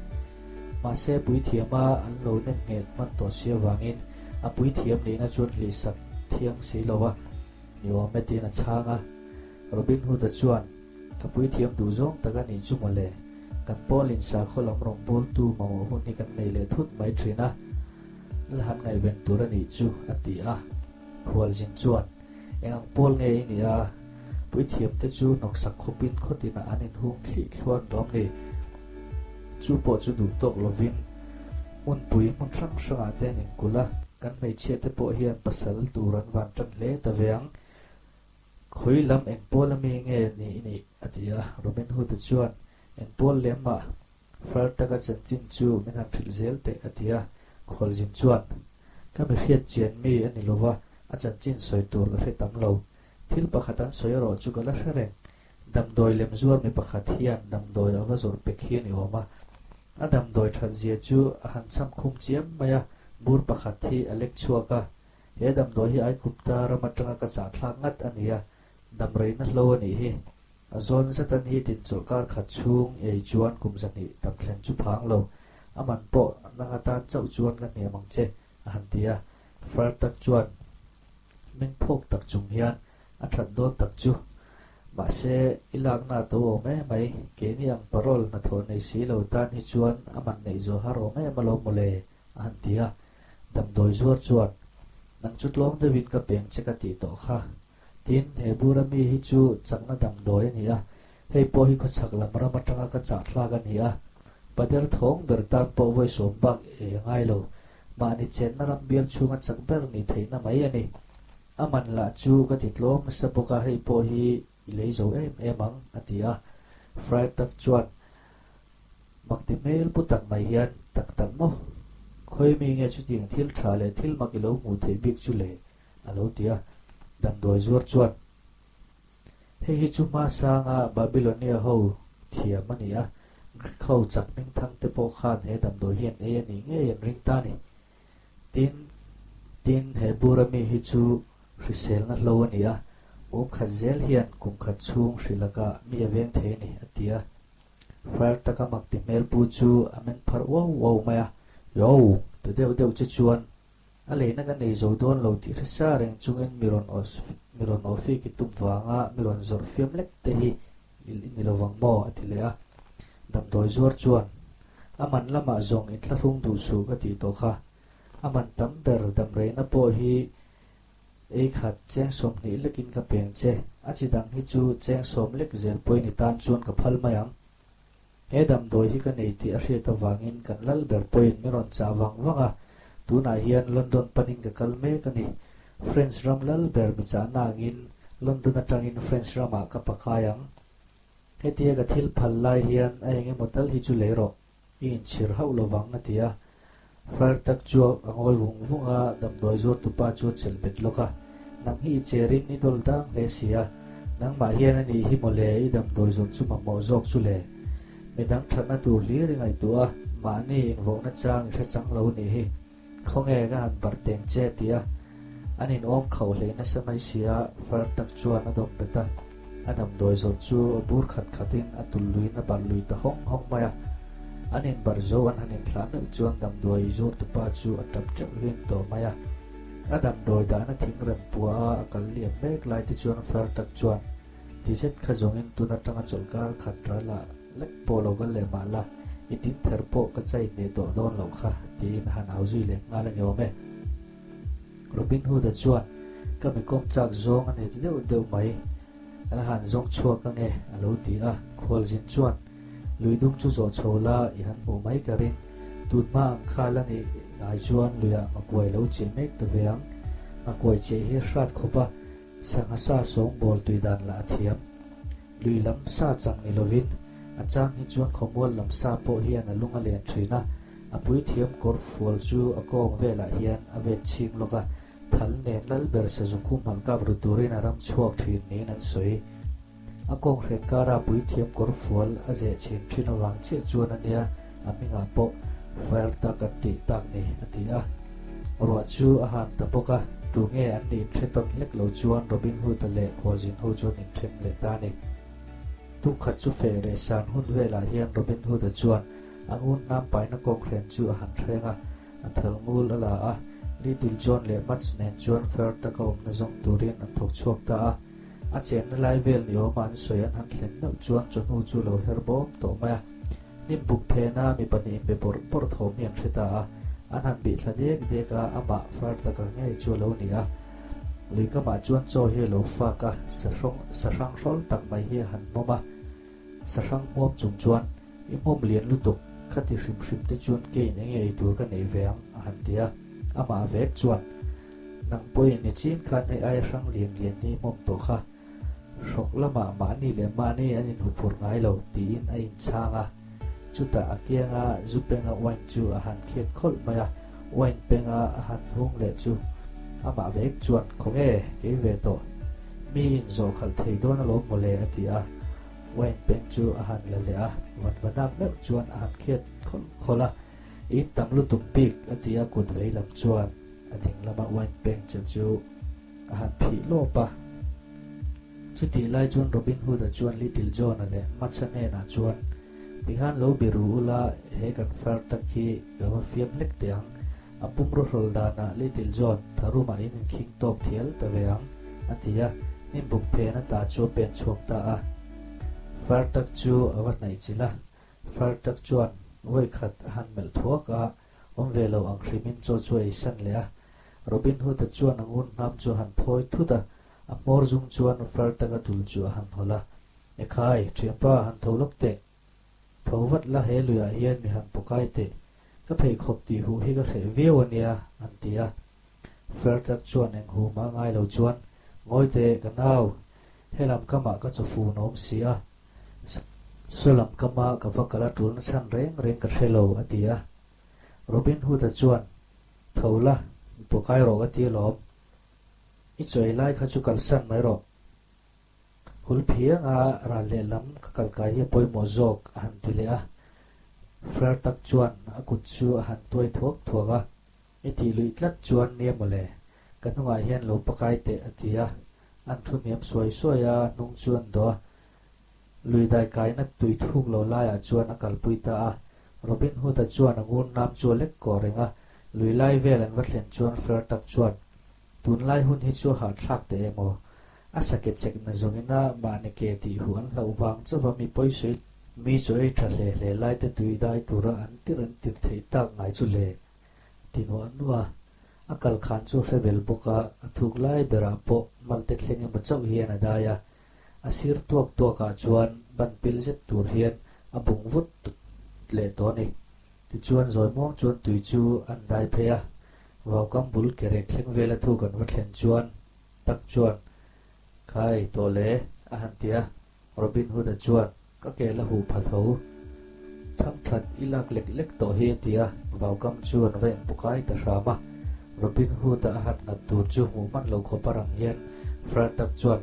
S1: Mahse puithiama an lo nem nghet hman tawh si avangin a puithiam nihna chuan hlihsak thiang si lo a ni awm e tiin a chhang a. Robin Hood-a chuan, Ka puithiam duh zawng tak a nih chu mawle. Kan Paul-in sakhaw lam rawngbawltu mamawh hun hi kan nei leh thut mai thin a. La han ngaihven tur a nih chu, a ti a. Khualzin chuan, Eng ang pawl nge i nih a? Puithiamte chu hnawksak khawpin khawtinah an inhung thlih thluan lawm ni? Chu pawh chu duh tawk lovin hmunpui hmun hrang hrangah te an inkulh a, kan hmeichhiate pawh hian pasal tur an van tan hle ta ve ang. Khawi lam eng pawl ami nge ni i nih? a ti a. Robin Hood-a chuan, Eng pawl lem mah? Far taka chanchin chu min han hrilh zel teh, a ti a. Khualzin chuan, Ka mi hriat chian mi a ni lova, a chanchin sawi tur ka hre tam lo. Thil pakhat an sawi erawh chu ka la hre reng. Damdawi lem zuar mi pakhat hian damdawi a va zawrh pek hi a ni awm a. A damdawi that zia chu a han cham khum chiam mai a, bur pakhat hi a lek chhuak a. He damdawi hi Aigupta ram atanga ka chah thlak ngat a ni a, damreina hlo a nih hi. A zawn zet a ni tin chawlhkar khat chhung ei chuan kum 200 tam thlen chu phang lo. A man pawh nang atan chauh chuan ka hniam ang che, a han ti a. Far tak chuan meng phawk tak chung hian a that dawn tak chu. Mahse, i lakna a to awm em mai, keini ang parole hnathawh nei si lo tan hi chuan a man neih zawh har awm em alawm mawle, a han ti a. Damdawi zuar chuan, Nang chu tlawm deuhin ka peng che ka tih tawh kha. Tin, he bura mi hi chu chakna damdawi a ni a, hei pawh hi khawchhak lam ram atanga ka chah thlak a ni a. Pader thawng ber tan pawh vawi sawm bak ei a ngai lo. Mahni chenna ram bial chhunga chak ber ni theihna mai a ni. A man lah chu ka ti tlawm nasa bawk a, hei pawh hi i lei zo em em ang, a ti a. Friar tak chuan mak ti hmel pu tak mai hian, Tak tak maw? Khawi mi nge chutiang thil tha leh thil mak i lo hmuh theih bik chu le? a lo ti a. Damdawi zuar chuan, Hei hi chu hmasanga Babylonia ho thiam a ni a, Greek ho chak hmingthang te pawh khan he damdawi hi an ei a nih ngei an ring ta a ni. Tin, tin, he bura mi hi chu hriselna hlo a ni a, um khat zel hian kum khat chhung hri lakah mi a veng thei a ni, a ti a. Fire taka mak ti hmel pu chu a meng pharh uau uau mai a, Yo! ti deuh deuh che chuan A leina ka nei zo dawn lo tih hre sa reng chungin mi rawn mi rawn awfik i tum vanga mi rawn zawrh fiam lek te hi i ni lo vang maw? a ti leh a. Damdawi zuar chuan, A man lamah zawng inthlahrung duh suh ka tih tawh kha. A man tam ber damreina pawh hi ei khat cheng 20 lekin ka peng che. A chi dang hi chu cheng sawm lek zel pawhin i tan chuan ka phal mai ang. He damdawi hi ka nei tih a hriat avangin kan lal ber pawhin min rawn chah vang vang a, tunah hian London panin ka kal mek a ni. French ram lal ber mi chahna angin London atangin French ramah ka pakai ang. Hetia ka thil phal lai hian a eng emaw tal hi chu lei rawh. I inchhir hauh lo vang, a ti a. Fire tak chu a ngawi vung vung a, damdawi zuartupa chu a chelh bet lawk a. Nang hi i cherin i dawl dang hle si a, nangmah hian a nih hi mawle i damdawi zawrh chu mamawh zawk chu le. Midang thatna tur hlir i ngaihtuah a, mahni invohna chang i hre chang lo nih hi. Khawnge ka han barh teng che a ti a, an inawm khauh hlei nasa mai si a, far tak chuan a dawm bet a, a damdawi zawrh chu a bur khat khatin a tul luiin a barh lui ta hawng hawng mai a. An inbarh zo an han inthlah meuh chuan damdawi zawrtupa chu a tap teuh hlin tawh mai a. A damdawi dahna thingrem pua a a kal liam mek lai te chuan far tak chuan Ti zet kha zawngin tun atanga chawlhkar khat ralah lek pawh lo kal leh mah la, i tin ther pawh ka chai hneh tawh dawn loh kha, tiin a han au zui leh nghal a ni awm e. Robin Hood-a chuan, Ka mi kawm chak zawng a ni ti deuh deuh mai, ka la han zawng chhuak ange, a lo ti a. Khualzin chuan, Lui dum chu zawh chho la, i han hmuh mai ka ring. Tun hma ang kha la nih ngai chuan luiah nghakuai lo cheh mek ta ve ang. Nghakuai cheh hi hrat khawp a, Sangha sa sawngbawl tui dan lah a thiam. Lui lam sa chang ni lovin, a chang hi chuan khawmual lam sa pawh hian a lung a len thin a, a puithiam kawr fual chu a kawng velah hian a vet chhing lawk a, thal nen lal ber sazu khum halh kap ru turin a ram chhuak thin niin an sawi. A kawng hren kara puithiam kawr fual a zeh chhin thin avang chiah chuan a nia a hmingah pawh Fire tak an tih tak ni, a ti a. Ruah chu a han ta bawk a, tunge an nih inhre tawn hlek lo chuan Robin Hood-a leh khualzin ho chuan inthen leh ta a ni. Tuk khat chu feh leh san hun velah hian Robin Hood-a chuan a ngun hnam paina kawng hren chu a han hreng a, a thal ngul a la a, Little John leh Mudge nen chuan Fire taka awmna zawng turin an thawk chhuak ta a. A chenna lai vel ni awma an sawi an han thlen meuh chuan chawhnu chu lo her bawm tawh mai a. Hnim buk phena mi pahnih inbe bawrh bawrh thawm hi an hre ta a, an han bih thla dek dek a, amah far taka ngei chu a lo ni a. Lui kamah chuan chaw hi a lo fak a, sahrang sahrang hrawl tak mai hi a han hmawm a. Sahrang hmuam chung chuan, I hmawm lian lutuk, khati hrim hrim te chuan keiin enge ei tur ka neih ve ang, a han ti a. Amah vek chuan, Nang pawhin i chin khan hei aia hrang lian lian hi hmawm tawh kha. Hrawk lamah mahni leh mahni an inhuphurh ngai lo, tiin a inchhang a. Chutah a kianga zu penga wine chu a han khiat khawlh mai a, wine penga a han hung leh chu amah vek chuan, Khawnge, kei ve tawh. Mi inzawh khalh thei dawn alawm mawle, a ti a. Wine peng chu a han la leh a, vanvanak meuh chuan a han khiat khawlh khawlh a, In tam lutuk bik, a ti a, kut vei lam chuan a ding lama wine peng che chu a han phih lawp a. Chutih lai chuan Robin Hood-a chuan Little John-a leh Macha hnenah chuan, Tikhan lo be ru ula, he kan far tak hi ka va fiam hlek teh ang. A pumraw hrawl danah Little John, tharumah in inkhing tawk thial ta ve ang, a ti a, hnimbuk phen a tah chu a pen chhuak ta a. Far tak chu a va hnaih chilh a. Far tak chuan vawikhat a han melh thuak a, awm ve lo ang hrimin chaw chu a eisan leh a. Robin Hood-a chuan a ngun hnam chu a han phawi thut a, a hmawr zung chuan far taka dul chu a han hawlh a. Ekhai, thianpa, han tho lawk teh. Tho vat la he luiah hian mi han pawkai teh. Ka pheikhawk tih huh hi ka hreh viau a nia, an ti a. Far tak chuan eng huh mah ngai lo chuan, Ngawi teh, ka nau, helam kamah ka chawfun a awm si a. Saw lam kama ka va kal a tulna chhan reng reng ka hre lo, a ti a. Robin Hood-a chuan, Tho la, mi pawkai rawh ka ti alawm. I chawi lai kha chu kalsan mai rawh. Hul phianga ral lehlam ka kal kai hi a pawimawh zawk, a han ti leh a. Frer tak chuan a kut chu a han tuai thuak thuak a. I tih luih tlat chuan nia mawle, ka hnungah hian lo pakai teh, a ti a. An thu hniam suai suai a, hnung chu an dawh a. Lui dai kaina tui thuk lo laiah chuan a kalpui ta a. Robin Hood-a chuan a ngun nam chu a lek kawh reng a, lui lai vel an va thlen chuan Frer tak chuan, Tunlai hun hi chu a hahthlak teh em aw? A sake chek na zawngin a mahni ke tih huh an hlauh vang chauva mi pawisawi mi chu ei tha hle hle lai te tui dai tura an tir an tir theih tak ngai chu le ti nuah nuah a. A kal khan chu hre bel bawk a, a thuk lai berah pawh malte thleng emaw chauh hian a dai a. A sir tuak tuakah chuan ban pil zet tur hian a bung vut leh tawh a ni. Tichuan zawi muang chuan tui chu an dai phei a, vaukam bul kerek thleng vela thu kan va thlen chuan tak chuan, Khai, tawh le, a han ti a. Robin Hood-a chuan, Ka ke la huh pha tho. Thang that i lak lek lek tawh hi, a ti a. Vaukam chu an va inpukai ta hram a. Robin Hood-a a han nghat tur chu hmuh hman lo khawp a rang hian Frar tak chuan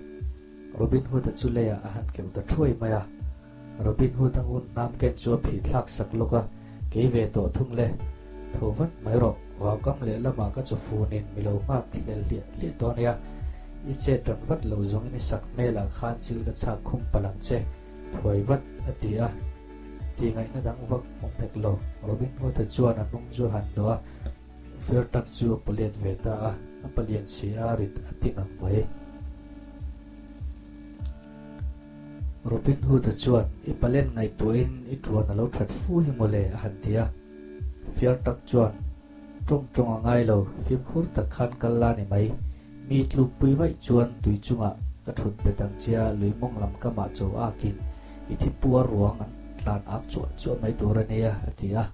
S1: Robin Hood-a chu leiah a han keuh ta thuai mai a. Robin Hood-a ngun hnam ken chu a phih thlak sak lawk a, Kei ve tawh thung le. Tho vat mai rawh, vaukam lehlamah ka chaw funin mi lo nghak hlel hliah hliah tawh a nia. I chet ran vat lo zawngin i sak hmelah khan chil ka chhak khum palh ang che, thuai vat, a ti a. Tih ngaihna dang vak awm hek lo. Robin Hood-a chuan a hnung chu a han dawh a, fer tak chu a pawlet ve ta a, a palian si a rit a ti ngang mai. Robin Hood-a chuan, I palen ngaihtuahin i tuan a lo that fu hi mawle, a han ti a. Fiar tak chuan, Tawng tawng a ngai lo, fimkhur tak khan kal la ni mai. Mi tlukpui vaih chuan tui chungah ka thut bet ang che a, lui mawng lam kamah cho akin i thi puar ruang an tlan ak chuah chuah mai tur a nia, a ti a.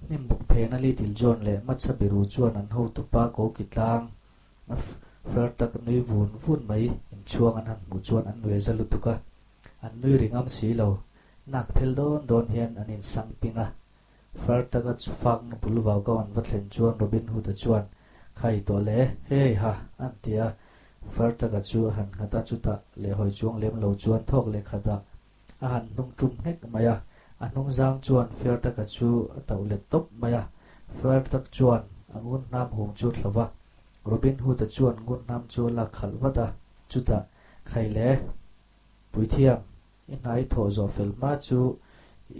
S1: Hnim buk phena Little John leh Macha Biru chuan an hotupa Koki tlang A fer tak nui vun vun mai inchhuang an han hmuh chuan an nui za lutuk a, an nui ri ngam si lo. Nak phel dawn dawn hian an insang ping a. Fer taka chufakna bul vau kau an va thlen chuan Robin Hood-a chuan, Khai tawh le, hei ha, an ti a. Fer taka chu a han nghat a, chutah lehhawi chuang lem lo chuan thawk leh khat ah A han hnung tum nghek mai a, a hnung zang chuan fer taka chu a tauh let tawp mai a. Fer tak chuan a ngun hnam hung chu thlo va, Robin Hood-a chuan ngun hnam chu a lak khalh vat a, chutah, Khai le, Puithiam, i hnai thawh zawh fel hma chu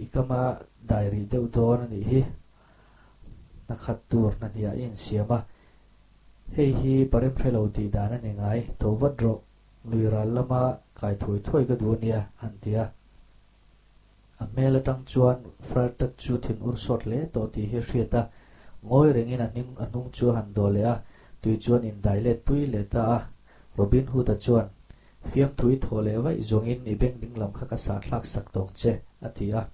S1: i kama dai rih deuh dawn a nih hi. Hna khat tur hna hniah i insiam a, hei hi parem hre lo tih dan a ni ngai, tho vat rawh. Lui ral lama kai thuai thuai ka duh a nia, an ti a. A hmel atang chuan Fred chu thin ur sawt hle tawh tih hi a hriat a. Ngawi rengin a hning a hnung chu a han dawh leh a. Tui chuan indai let pui leh ta a. Robin Hood-a chuan, Fiamthu i thaw leh vaih zawngin i beng ding lam kha ka sah thlak sak tawng che, a ti a.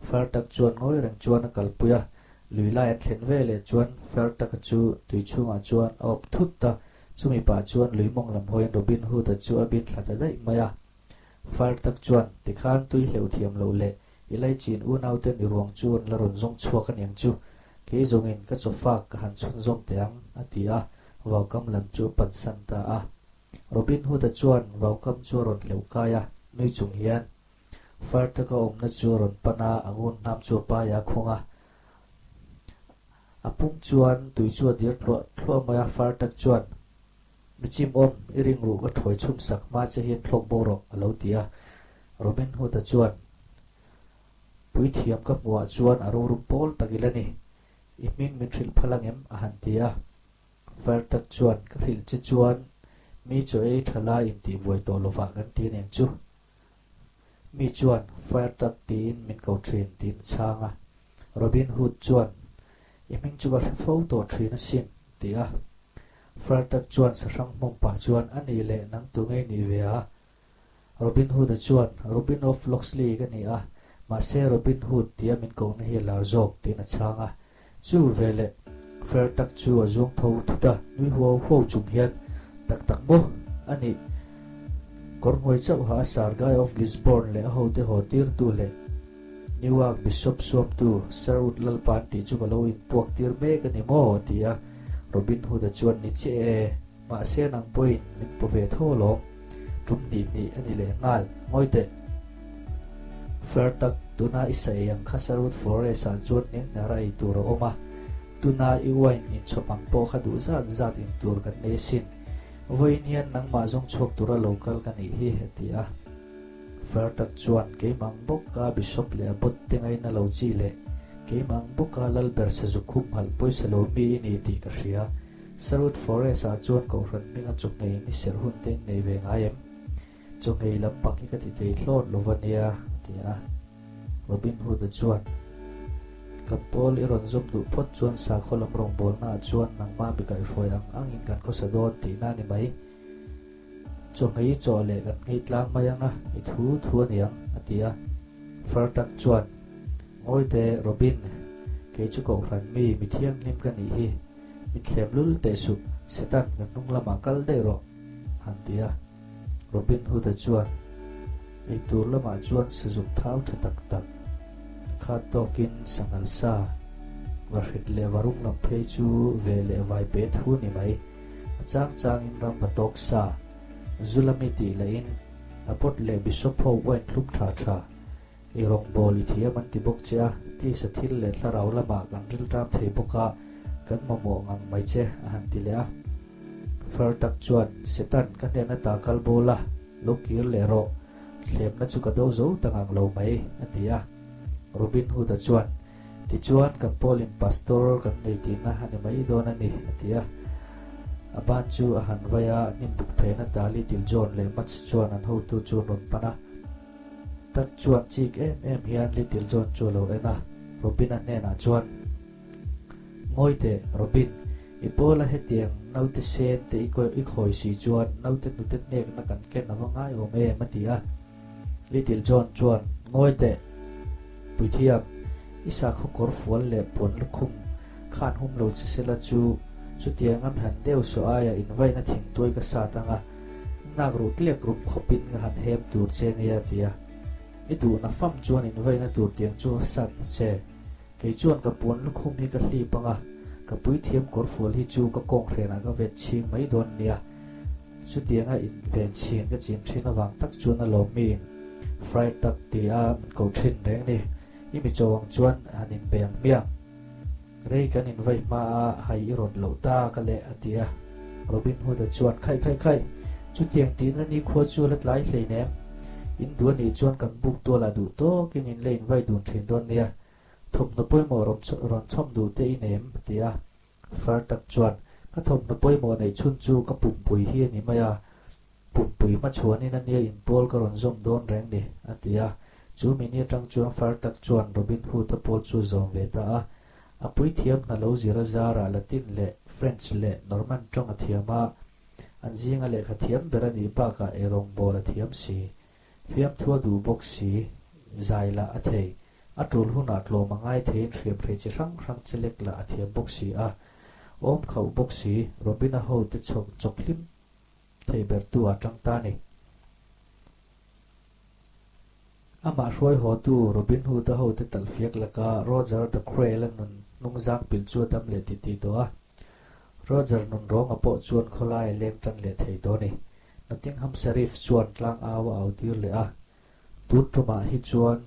S1: Far tak chuan ngawi reng chuan a kalpui a. Lui lai an thlen ve leh chuan Far taka chu tui chhungah chuan a awp thut a, chumi pah chuan lui mawng lam hawiin Robin Hood-a chu a bin thla ta daih mai a. Far tak chuan, Tikhan tui hleuh thiam loh leh i laichin unauten i ruang chu an la rawn zawng chhuak a niang chu, kei zawngin ka chawfak ka han chhunzawm teh ang, a ti a, vaukam lam chu a pansan ta a. Robin Hood-a chuan vaukam chu a rawn hleuh kai a, nui chung hian Far taka awmna chu a rawn pan a, a ngun hnam chu a pai a khung a. A pum chuan tui chu a dir thluah thluah mai a, far tak chuan, Mi chim awm, i ring ruh ka thawi chhum sak hma che hian thlawk bo rawh, a lo ti a. Robin Hood-a chuan, Puithiam ka hmuhah chuan a rorum pawl tak ila ni. I hming min hrilh phal angem? a han ti a. Far tak chuan, Ka hrilh che chuan mi chaw ei tha lai intihbuai tawh lovah kan ti aniang chu. Mi chuan Fire tak tiin min ko thin tiin a chhang a. Robin Hood chuan, I hming chu ka hre fo tawh thin asin, ti a. Fire tak chuan sahrang hmawm pah chuan, A nih leh nang tu ngei nih ve a? Robin Hood-a chuan, Robin of Locksley ka ni a, mahse Robin Hood tia min kohna hi a lar zawk, tiin a chhang a. Chu veleh Fer tak chu a zuang tho thut a, nui huau huau chung hian, Tak tak maw? A nih, kawr hnuai chauha a Sir Guy of Gisborne leh a hote haw tirtu leh Newark Bishop suamtu Sir Wood Lalpan tih chu ka lo inpuak tir mek a ni maw? a ti a. Robin Hood-a chuan, Ni chiah e, mahse nang pawhin min paw ve tho alawm. Tum hnih hnih a ni leh nghal. Ngawi teh. Fer tak, tuna i sa ei ang kha Sherwood Forest-ah chuan hnianghnar a ei tur a awm a, tuna i wine inchhawp ang pawh kha duh zat zat in tur kan nei asin. Vawiin hian nangmah zawng chhuak tura lo kal ka nih hi, a ti a. Fer tak chuan, Keimah ang bawka Bishop leh a bawt te ngaina lo chi leh keimah ang bawka Lalber Sazuk humhalh pawisa lo mi i ni tih ka hria. Sherwood Forest-ah chuan Kohhran hminga chawhmeh in i serh hun te in nei ve ngai em? Chawhmeh lampang hi ka ti thei thlawt lo va nia, a ti a. Robin Hood-a chuan, Kan pawl i rawn zawm duh phawt chuan sakhaw lam rawngbawlnaah chuan nangmah mi kaihhruai ang angin kan khawsa dawn tihna a ni mai. Chawhmeh i chawh leh kan nghei tlang mai ang a, i thu thu a niang, a ti a. Fartak chuan, Ngawi teh, Robin, kei chu Kohhran mi, mi thianghlim ka nih hi. Min thlem lul teh suh, Satan, ka hnung lamah kal daih rawh, han ti a. Robin Hood-a chuan eitur lamah chuan sazuk thau tha tak tak a khat tawkin sanghal sa, vahrit leh varum lam phei chu ve leh vai pe thu ni mai. A chang changin ram va tawk sa, zu lami tih lahin a pot leh bishop ho wine thlum tha tha I rawngbâwl i thiam an ti bawk che a, tisa thil leh thlarau lamah kan rilṭam thei bawk a, kan mamawh ngang mai che, a han ti leh a. Far tak chuan, Setan, ka hnen ata kal bo la, lo kir leh rawh, thlemna chu ka do zo ta ngang lo mai, a ti a. Robin Hood-a chuan, Tichuan, kan pawlin pastor kan nei tihna a ni mai dawn a ni, a ti a. A ban chu a han vai a, hnimbuk phena Dali Diljon leh Mats chuan an hotu chu an rawn pan a. Tak chuan chik em em hian Little John chu a lo en a, Robin-a hnenah chuan, Ngawi teh, Robin, i pawla hetiang naute sen te i khawi si chuan naute hnute hnekna kan ken a va ngai awm em? a ti a. Little John chuan, Ngawi teh, Puithiam, i sakhaw kawr fual leh puan lukhum khan hum lo che sela chu chutiang a mi han deuh saw aia invaina thingtuai ka sat ang a, Nak ruh tliak rup khawpin ka han hem tur che nia a ti a. I duhna fam chuan invaina tur tiang chu a sat na che. Kei chuan ka puan lukhum hi ka hlip ang a, ka puithiam kawrfual hi chu ka kawng hrenah ka vet chhing mai dawn nia. Chutianga inven chhin ka chin thin avang tak chuan a lawm miin Fried tak ti a min ko thin reng ni. I mi cho ang chuan han inbe ang hmiang. Rei kan invai hma a, hai i rawn loh ta ka leh, a ti a. Robin Hood-a chuan, Khaih, khaih, khaih! Chutiang tihna nikhua chu a la tlai hleinem. In duh a nih chuan kan buk tualah duh tawkin in la invai dun thin dawn nia. Thawmhnaw pawimawh rawn chhawm duh te i nei em? a ti a. Far tak chuan, Ka thawmhnaw pawimawh neih chhun chu ka pumpui hi a ni mai a. Pumpui hmachhuanin a nia inpawl ka rawn zawm dawn reng ni, a ti a. Chu mini atang chuan far tak chuan Robin Hood-a pawl chu zawm ve ta a. A puithiam hna lo zir a zarah Latin leh French leh Norman tawng a thiam a, an zinga lehkha thiam ber a nih bakah eirawngbawl a thiam si. Fiamthu a duh bawk si, zai lah a thei. A tul hunah tlawm a ngai theiin hriamhrei chi hrang hrang chelek lah a thiam bawk si a. Awm khauh bawk si, Robina hote chhawk chawk hlim thei bertu a tang ta ni. Amah hruai hawtu Robin Hood-a hote talhfiak laka Roger the Cruel-a nun hnungzang pilh chu a dam leh titih tawh a. Roger nun rawnga pawh chuan khawlai a leng tan leh thei tawh a ni. Nottingham Sheriff chuan tlang au a au tir leh a. Tun tumah hi chuan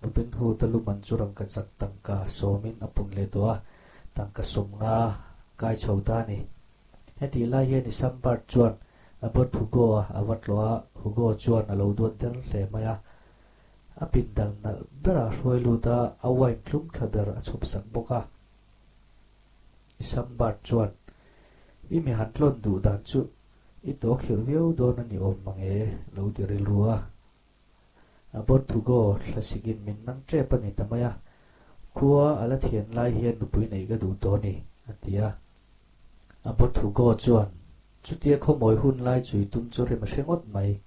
S1: Robin Hood-a luman chu rangkachak tangka sawmin a pun leh tawh a, tangka 50 kai chho ta a ni. Hetih lai hian Isambard chuan Abbot Hugo-a a va tlawh a, Hugo chuan a lo duat der hle mai a. A pindal nalh berah a hruai lut a, a wine tlum tha ber a chhawpsak bawk a. Isambard chuan, I mi han tlawn duh dan chu i tawk khirh viau dawn a ni awm mang e, lo ti rilru a. Abbot Hugo hlasikin min nang tep a ni ta mai a, khua a la thian lai hian nupui neih ka duh tawh a ni, a ti a. Abbot Hugo chuan, Chutia khawmawi hun lai chui tum chu rem a hre ngawt mai.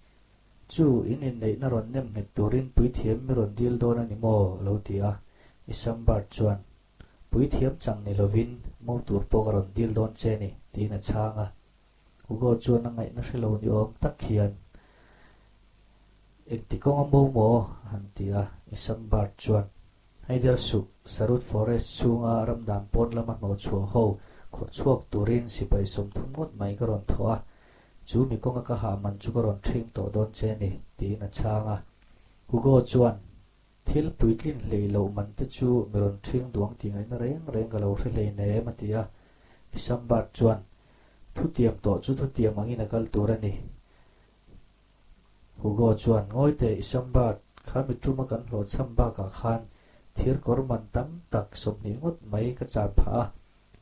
S1: Chu, in inneihna rawn nem nghet turin puithiam mi rawn dil dawn a ni maw? a lo ti a. Isambard chuan, Puithiam chang ni lovin mo tur pawh ka rawn dil dawn che ni, tiin a chhang a. Hugo chuan a ngaihna hre lo ni awm tak hian, Engti kawnga mo maw? a han ti a. Isambard chuan, Hei der suh, Sarut Forest chhunga ramdan pawn lama hnawhchhuah ho khawrh chhuak turin sipai 30 ngawt mai ka rawn thawh a, chu mi kawnga ka hah man chu ka rawn ṭhing tawh dawn che ni, tiin a chhang a. Hugo chuan, Thil puitlin hlei loh man te chu mi rawn ṭhing duang tih ngaihna reng reng ka lo hre hlei nem, a ti a. Isambard chuan, Thutiam tawh chu thutiam angin a kal tur a ni. Hugo chuan, Ngawi teh, Isambard, kha mi ṭuma kan hlawhchham bakah khan thir kawr man tam tak 20 ngawt mai ka chan phah a.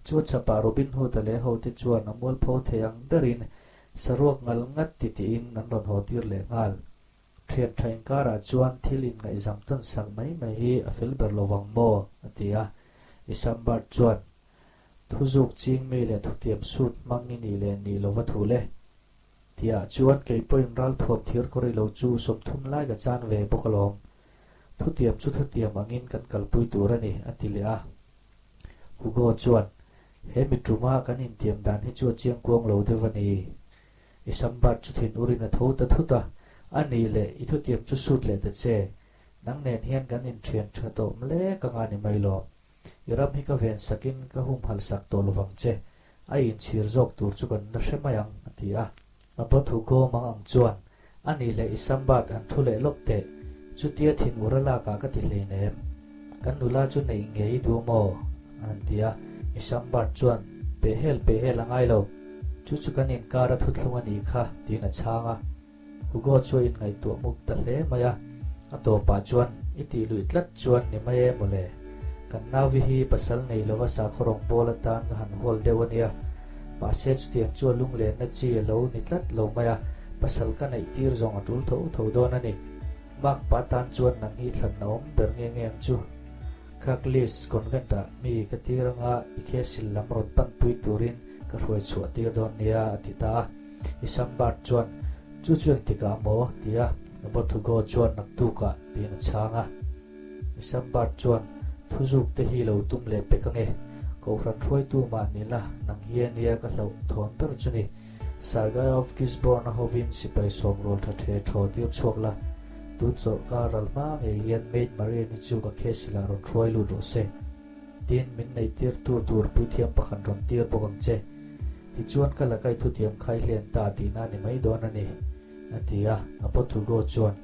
S1: Chu a chhapah Robin Hood-a leh hote chuan a mualpho thei ang berin saruak ngal ngat ti tiin an rawn haw tir leh nghal. Thian tha inkarah chuan thil inngaihzam tawn sak mai mai hi a fel ber lo vang maw? a ti a. Isambard chuan, Thuzuk ching mi leh thutiam sut hmang i nih leh nih lova thu le. Tiah chuan kei pawhin ralthuam thir kawr i lo chu 30 lai ka chan ve bawk alawm. Thutiam chu thutiam angin kan kalpui tur a ni, a ti leh a. Hugo chuan, He mi tuma kan intiam dan hi chu a chiangkuang lo deuh a ni. Isambard chu thin urin a tho ta thut a, A nih leh, i thutiam chu sut leh ta che. Nang nen hian kan inthian tha tawh mle ka nga ni mai lawm. I ram hi ka ven sakin ka humhalh sak tawh lovang che. A inchhir zawk tur chu kan la hre mai ang, a ti a. Abbot Hugo mang ang chuan, A nih leh Isambard han thu leh lawk teh. Chutia thin ur a lakah ka ti hleinem. Kan nula chu neih ngei i duh maw? a han ti a. Isambard chuan, Pehhel pehhel a ngai lo. Chu chu kan inkar a thuthlung a nih kha, tiin a chhang a. Hugo chu a inngaihtuah muk ta hle mai a. A tawpah chuan, I tih luih tlat chuan ni mai e mawle. Kan nauvi hi pasal nei lova sakhaw rawngbâwl atan ka han hual deuh a nia. Mahse chutiang chu a lunglenna chi a lo ni tlat lo mai a, pasal ka neih tir zawng a tul tho tho dawn a ni. Mark pa tan chuan nang hi thlanna awm ber nge nge ang chu. Kirklees Convent-ah mi ka tir anga i khesil lam rawn panpui turin ka hruai chhuah tir dawn nia, a ti ta a. Isambard chuan, Chu chu engtikah maw? ti a, Abbot Hugo chuan naktukah tiin a chhang a. Isambard chuan, Thuzuk te hi lo tum leh pek ange. Kohhran hruaitu mah ni la, nang hi a nia ka hlauh thawn ber chu ni. Sir Guy of Gisborne a hovin sipai sawm rual tha the thaw tir chhuak la, tun chawlhkar ral hma ngei hian Maid Marian-i chu ka khesilah rawn hruai lut rawh se. Tin, min neihtirtu tur puithiam pakhat rawn tir bawk ang che. Tichuan ka laka i thutiam khai hlen ta tihna a ni mai dawn a ni, a ti a. Abbot Hugo chuan,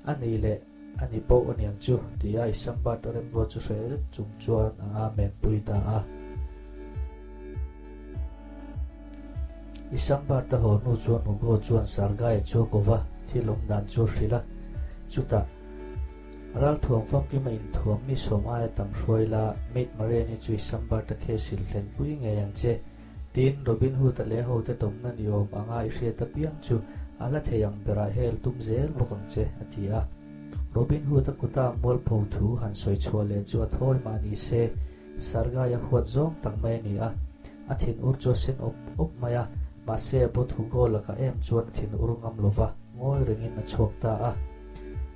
S1: A nih leh a ni poh a niang chu, ti a Isambard a remruat chu hreh zet chung chuan a amen pui ta a. Isambard a haw hnu chuan Hugo chuan Sargaia chu a ko va, thil awm dan chu a hrilh a. Chutah. Ralthuam famkim a inthuam mi sawm aia tam hruai la, Maid Marian-i chu Isambard-a khe sil hlenpui ngei ang che. Tin, Robin Hood-a leh hote tawmna ni awm anga i hriat apiang chu a la thei ang berah hel tum zel bawk ang che, a ti a. Robin Hood-a kuta mualpho thu han sawi chhuah leh chu a thawi mah ni se. Sargai a huat zawng tak mai a ni a. A thinur chu a sen awp awp mai a, mahse a bawt Hugo lakah em chuan a thinur ngam lo va, ngawi rengin a chhuak ta a.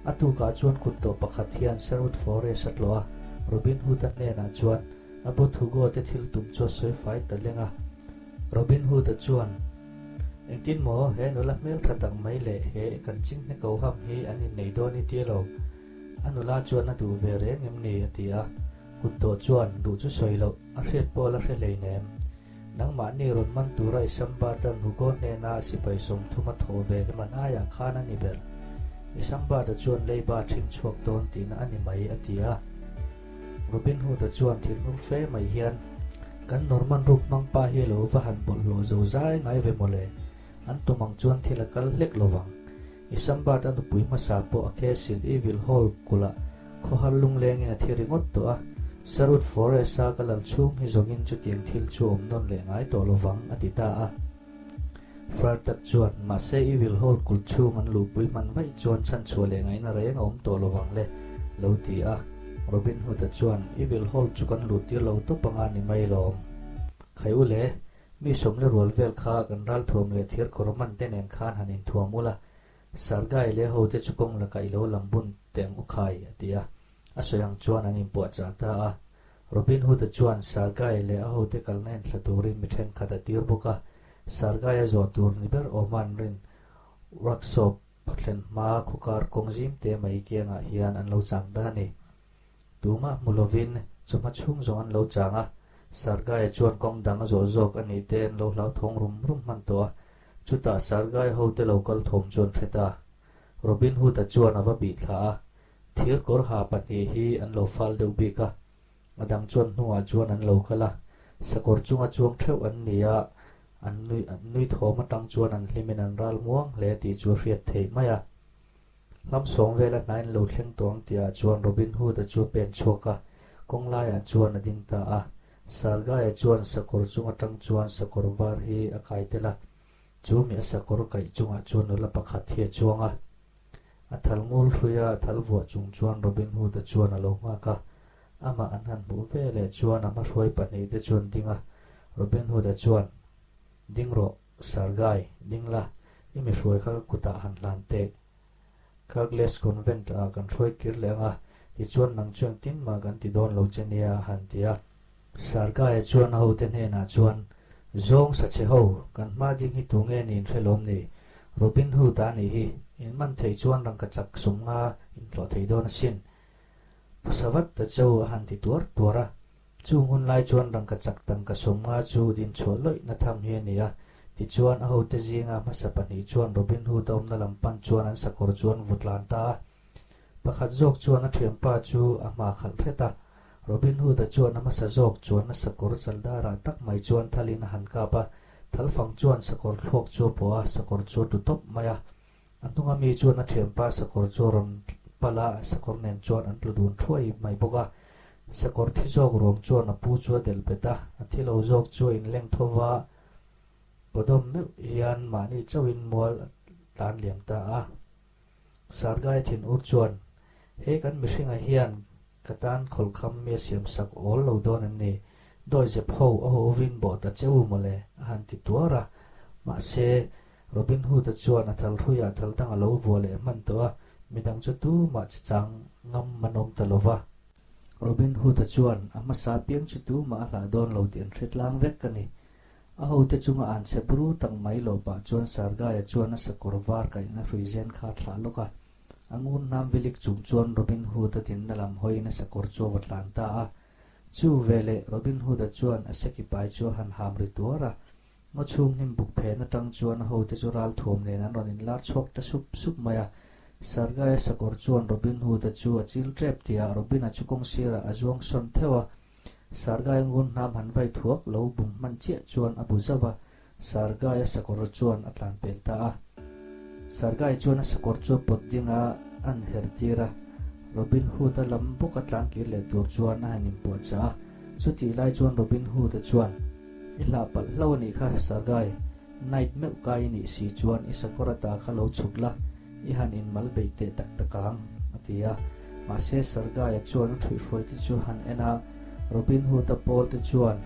S1: A tukah chuan kutdawh pakhat hian Sherwood Forest a tlawh a, Robin Hood-a hnenah chuan a bawt Hugo te thil tum chu a sawi fai ta leng a. Robin Hood-a chuan, Engtin maw, he nula hmeltha tak mai leh he kan chinghne ko ham hi an innei dawn i tia lo? A nula chuan a duh ve reng em ni? a ti a. Kutdawh chuan duh chu sawi loh, a hriat pawh la hre hleinem. Nangmahni rawn man tura i Sambatan Hugo hnena sipai 30 a thawh ve man aiah khan a ni ber. I Sambata chuan leiba ṭhing chhuak dawn tihna a ni mai, a ti a. Robin Hood-a chuan thilhnur fe mai hian, Kan Norman ruk hmang pa hi lo va han bawlhhlawh zo zai ngai ve mawle, an tum ang chuan thil a kal hlek lo vang. I Sambata nupui hmasa pawh a Castle Evil Hall kulhah Khawhar lunglengin a thi ringawt tawh a, Sherwood Forest-a ka lal chhung hi zawngin chutiang thil chu awm nawn leh ngai tawh lo vang, a ti ta a. Fartak chuan, Mahse Evil Hall kulh chhung an luhpui hman vaih chuan chhanchhuah leh ngaihna reng a awm tawh lo vang le, lo ti a. Robin Hood-a chuan, Evil Hall chu kan luhtir lo tawp anga ni mai lawm. Khai u le, mi sawmle rual vel kha kan ralthuam leh thir kawr man te nen khan han inthuam ula, Sargai leh hote chu kawng lakah i lo lam bun teh ang u khai, a ti a. A sawi ang chuan an inpuahchah ta a. Robin Hood-a chuan Sargai leh a hote kalna enthla turin mi thenkhat a tir bawk a. Sargai a zawh tur ni ber awma an rin workshop thlen hma khawkar kawng zim te mai kiangah hian an lo chang ta a ni. Tumah hmu lovin chawhma chhung zawng an lo chang a. Sargai-a chuan kawng dang a zawh zawk a nih te an lo hlauthawng rum rum hman tawh a. Chutah Sargai hote lo kal thawm chu an hre ta. Robin Hood-a chuan a va bih thla a, thir kawr ha pahnih hi an lo fal deuh bik a, a dang chuan hnuah chuan an lo kal a, sakawr chunga chuang theuh an ni a, an nui an nui thawm atang chuan an hlimin an ral muang hle tih chu a hriat theih mai a. Hlam sawng vela hnaiin lo thleng tawh ang tihah chuan Robin Hood-a chu a pen chhuak a, kawng laiah chuan a ding ta a. Sargaia chuan sakawr chung atang chuan sakawr var hi a kai tel a, chu mi a sakawr kaih chungah chuan nula pakhat hi a chuang a. A thal ngul hruia a thal vuah chung chuan Robin Hood-a chuan a lo nghak a. Amah an han hmuh ve leh chuan a hmahruai pahnihte chuan ding a, Robin Hood-a chuan, Ding rawh, Sargai, ding la, i mi hruai kha ka kutah han hlan teh. Carglass Convent ah kan hruai kir leh ang a, tichuan nang chu engtin mah kan ti dawn lo che nia a han ti a. Sargaia chuan a hote hnenah chuan, Zawng sa che ho, kan hma ding hi tu nge niin hre lawm ni? Robin Hood a nih hi, in man thei chuan rangkachak 50 in tlawh thei dawn asin. Phusa vat ta che u a han ti tuar tuar a. Chung hun lai chuan rangkachak tangka 50 chu dinchhuah lawihna tham hi a ni a. Tichuan, a hote zinga hmasa pahnih chuan Robin Hood a awmna lam pan chuan an sakawr chu an vu tlan ta a. Pakhat zawk chuan a thianpa chu a hma khalh hret a. Robin Hood-a chuan a hmasa zawk chuanna sakawr chaldarah tak mai chuan thalin a han kap a. Thalfang chuan sakawr thluak chu a pawh a, sakawr chu a tlu tawp mai a. A hnunga mi chuan a thianpa sakawr chu a rawn pal a, sakawr nen chuan an tlu dun thuai mai bawk a. Sakawr thi zawk ruang chuan a pu chu a delh bet a, a thi lo zawk chu a inleng tho va, kawdawm meuh hian mahni chauhin mual a tlan liam ta a. Sargai thinur chuan, He kan mihringa hian Ka tan khawlkham mi a siam sak awl lo dawn em ni? Dawizep ho a ho vin bawh ta che u mawle, a han ti tuar a. Mahse, Robin Hood-a chuan a thal hruiah thal dang a lo vuah leh hman tawh a, midang chu tumah che chang ngam an awm ta lo va. Robin Hood-a chuan a hmasa piang chu tumah a hlah dawn lo tih an hre tlang vek a ni. A hote chunga an chhe bru tak mai lo pah chuan Sargaia chuan a sakawr var kaihna hrui zen kha a thlah lawk a. A ngun hnam vilik chung chuan Robin Hood-a dinna lam hawiin a sakawr chu a va tlan ta a. Chu veleh Robin Hood-a chuan a seki pai chu a han ham ri tuar a. Ngaw chhung hnim buk phen atang chuan a hote chu ral thuam nen an rawn inlar chhuak ta sup sup mai a. Sargai-a sakawr chuan Robin Hood-a chu a chil tep tihah Robin-a chu kawng sirah a zuang sawn theuh a. Sargai ngun hnam han vai thuak lo bum hman chiah chuan a bu zauh a, Sargai a sakawr chuan a tlan pel ta a. Sargai chuan a sakawr chu a pawt ding a, an her tir a. Robin Hood-a lam bawk a tlan kir leh tur chuan a han inpuahchah a. Chutih lai chuan Robin Hood-a chuan, I hlah palh hlo a nih kha, Sargai. Knight meuh kai i nih si chuan i sakawr ata kha lo chhuk la, i han inmal beih teh tak tak ang, a ti a. Mahse, Sargaia chuan a ṭhuihhruaite chu han en a, Robin Hood-a pawl te chuan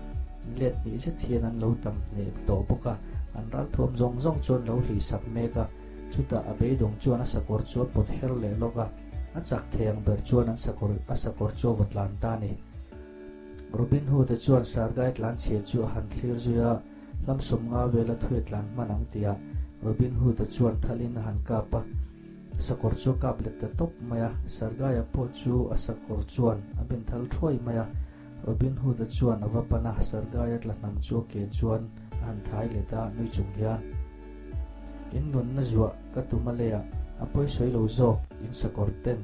S1: let hnih zet hian an lo tam hneh tawh bawk a, an ralthuam zawng zawng chuan lo hlih sak mek a. Chutah a beidawng chuan a sakawr chu a pawt her leh lawk a, a chak thei ang ber chuan an sakawr a sakawr chu a vaw tlan ta a ni. Robin Hood-a chuan Sargai tlanchhia chu a han thlir zui a, hlam 50 vela thuia tlan hman ang tihah Robin Hood-a chuan thalin a han kap a, sakawr chu a kap let ta tawp mai a, Sargaia pawh chu a sakawr chuan a ben thal thuai mai a, Robin Hood-a chuan a va pan a, Sargaia tla hnam chu a ke chuan a han thai let a, nui chung hian, In nunna zuah ka tum a leiah a pawisawi lo zawk, in sakawr ten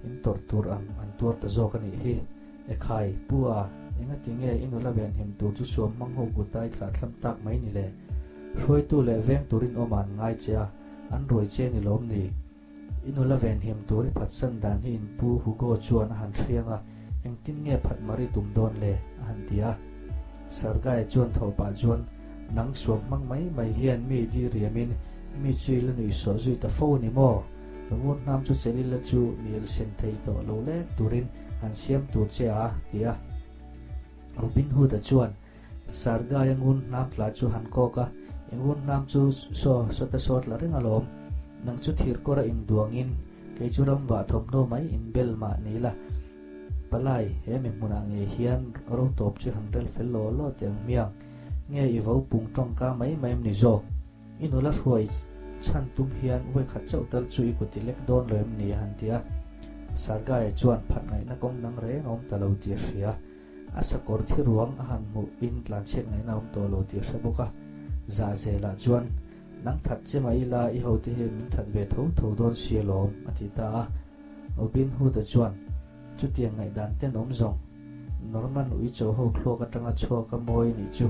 S1: in tawrh tur ang an tuar ta zawk a nih hi. Ekhai, Pu a, engati nge i nula venhim tur chu suam hmang ho kuta i thlah thlam tak mai ni le? Hruaitu leh veng turin awm an ngai che a, an ruai che ni lawm ni? I nula venhim tur i phatsan dan hi in Pu Hugo chuan a han hriang a, engtin nge phat mar i tum dawn le? a han ti a. Sergei chuan tho pah chuan, Nang suam hmang mai mai hian mi di riamin mi chu i la nuihsawh zui ta fo ni maw? Vur hnam chu Chelila chu mi elsen thei tawh lo lek turin an siam tur che a, ti a. Robin Hood-a chuan Sergei-a ngun hnam tla chu han kawk a, I ngun hnam chu saw sawta saw tla reng alawm. Nang chu thir kawra induangin kei chu ram vah thawmhnaw mai inbel mah ni la. Palai, he mi hmunah ngei hian ro tawp chu han rel fel law law teh ang hmiang. Nge i vo pung tawngka mai mai em ni zawk? I nula hruai chhan tum hian vawikhat chauh tal chu i kut i lek dawn lo em ni? a han ti a. Sargaia chuan phat ngaihna kawng dang reng a awm ta lo tih a hria. A sakawr thi ruang a han hmuh in tlanchhiat ngaihna a awm tawh lo tih a hre bawk a. Zah zelah chuan, Nang that che mah ila i hote hi min that ve tho tho dawn si alawm, a ti ta a. Robin Hood-a chuan, Chutiang ngaihdan ten awm zawng. Norman uicho ho thluak atanga chhuak a mawi nih chu.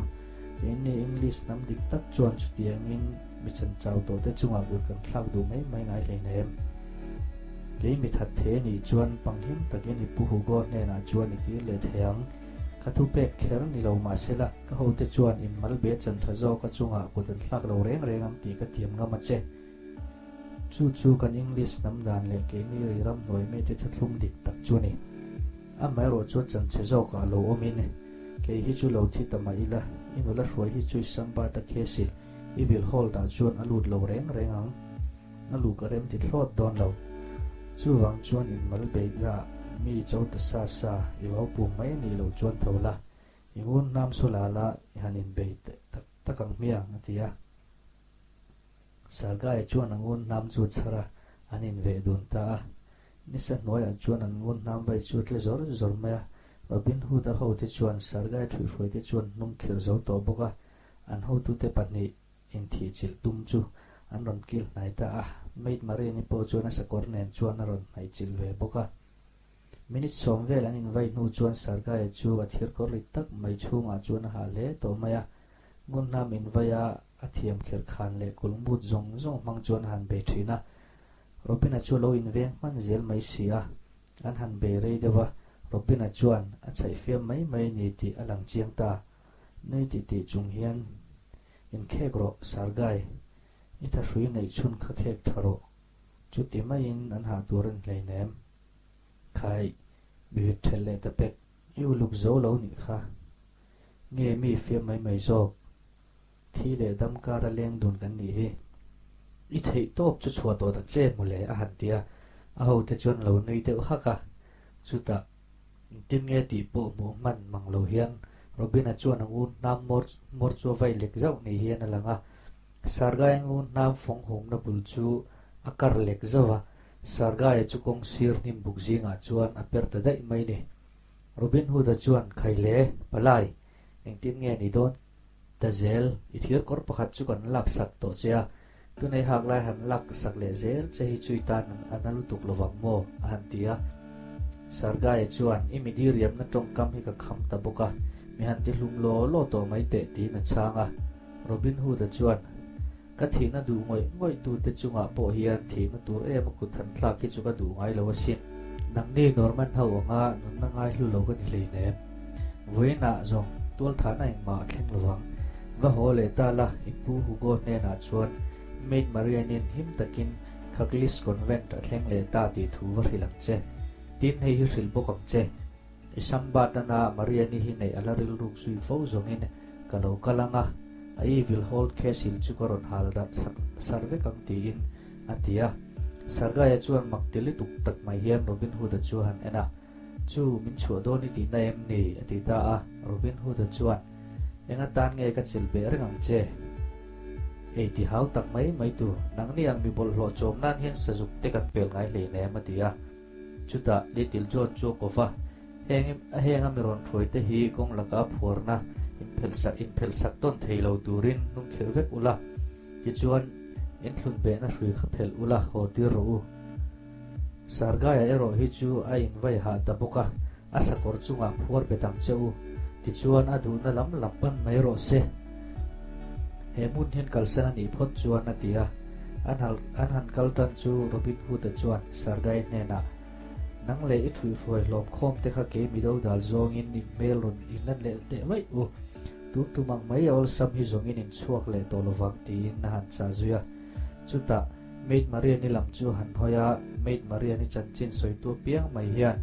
S1: Keini English hnam dik tak chuan chutiangin mi chanchau tawh te chungah kut kan thlak duh mai mai ngai hleinem. Kei mi that thei anih chuan panghim takin i Pu Hugo hnenah chuan i kir leh thei ang. Ka thupek kher ni lo mahsela ka hote chuan in malbe chantha zawk a chungah kut an thlak lo reng reng ang tih ka tiam ngam a che. Chu chu kan English hnam dan leh keini ri ramhnuai mite thuthlung dik tak chu a ni. Amaherawh chu chanchhe zawkah lo awmin, kei hi chu lo thi ta mah ila, i nula hruai hi chu i Sambata Castle, i vil hall dah chuan a lut lo reng reng ang. A lu ka rem ti thlawt dawn lo. Chuvang chuan inmal beihna mi cho ta sa sa i vau pum mai a nih loh chuan tho la, i ngun hnam su la la i han inbei tak tak ang hmiang, a ti a. Sargaia chuan a ngun hnam chu a chhar a, an inveh dun ta a. Nisa hnuaiah chuan an ngun hnam vai chu a tle zawr zawr mai a. Robin Hood-a hote chuan Sargaia ṭhuihhruaite chuan hnung khirh zo tawh bawk a, an hotute pahnih inthihchilh tum chu an rawn kil hnai ta a. Maid Marian-i pawh chuan a sakawr nen chuan a rawn hnaihchilh ve bawk a. Minute sawm vel an invai hnu chuan Sargaia chu a thirkawr rit tak mai chhungah chuan a hah hle tawh mai a. Ngunhnam invai a a thiam kher khan leh kulmut zawng zawng hmang chuan a han bei thin a. Robin-a chu a lo inveng hman zel mai si a, an han bei rei deuh a, Robin-a chuan a chhaih fiam mai mai a ni tih a lang chiang ta. Nui tih tih chung hian, Inkhek rawh, Sargai, i thahrui neih chhun kha khek tha rawh. Chuti maiin an hah tur a ni hleinem. Khai, mivit thelh leh ta pek, i uluk zo lo nih kha. Nge mi fiam mai mai zawk? Thi leh dam kara leng dun kan nih hi. I theih tawp chu chhuah tawh ta che mu le a han ti a, a hote chuan lo nui deuh hak a. Chutah, engtin nge tih pawh hmuh hman mang lo hian Robin-a chuan a ngun hnam hmawr hmawr chu a vai lek zauh ni hian a lang a. Sargai ngun hnam fawng humna bul chu a kar lek zauh a, Sargaia chu kawng sir hnim buk zingah chuan a per ta daih mai ni. Robin Hood-a chuan, Khaile, palai, engtin nge ni dawn? Ta zel, i thir kawr pakhat chu kan lak sak tawh che a, tunei hak lai han lak sak leh zel che hi chui tan a na lutuk lovang maw? a han ti a. Sargaia chuan, I mi diriamna tawngkam hi ka kham ta bawk a, mi han ti hlum law law tawh mai teh tiin a chhang a. Robin Hood-a chuan, Ka thihna duh ngawih ngawih tute chungah pawh hian thihna tur em a kut han thlak hi chu ka duh ngai lo asin. Nangni Norman ho anga nunna ngai hlu lo ka ni hleinem. Vawiinah zawng tualthahna engmah a thleng lovang. Va haw leh ta la, i pu Hugo hnenah chuan Maid Marianne-in him takin Khaklis Convent a thleng leh ta tih thu va hrilh ang che. Tin, hei hi hrilh bawk ang che. I Sambatana Mariani hi neih a la rilruk zui fo zawngin ka lo kal ang a, a Evil Hold Castle chu ka rawn hal darh sak sar vek ang tiin a ti a. Sargaia chuan mak ti lutuk tak mai hian Robin Hood-a chu a han en a, Chu, min chhuah dawn i tihna em ni? a ti ta a. Robin Hood-a chuan, Eng atan nge ka chilh beh reng ang che? Ei ti hau tak mai mai tu, nangni ang mi bawlhhlawh chawm nan hian sazuk te kan pel ngai hleinem a ti a. Chutah Little John chu a ko va, Heng heng a mi rawn thuai te hi kawng laka phuarna inphelhsak inphelhsak tawn thei lo turin hnungkhirh vek ula, tichuan inthlun behna hrui kha phelh ula haw tir rawh u. Sargaia erawh hi chu a invai hah ta bawk a, a sakawr chungah phuar bet ang che u, tichuan a duhna lam lam pan mai rawh se. He hmun hian kalsan a nih phawt chuan a ti a, an an han kal tan chu Robin Hood-a chuan Sargai hnenah, Nang leh i ṭhuihhruai hlawm khawm te kha kei mi dodal zawngin in hmel rawn inlan leh teh vaih u, tun tum ang mai awlsam hi zawngin in chhuak leh tawh lovang tiin a han chah zui a. Chutah Maid Marian-i lam chu han hawi a, Maid Marian-i chanchin sawitu apiang mai hian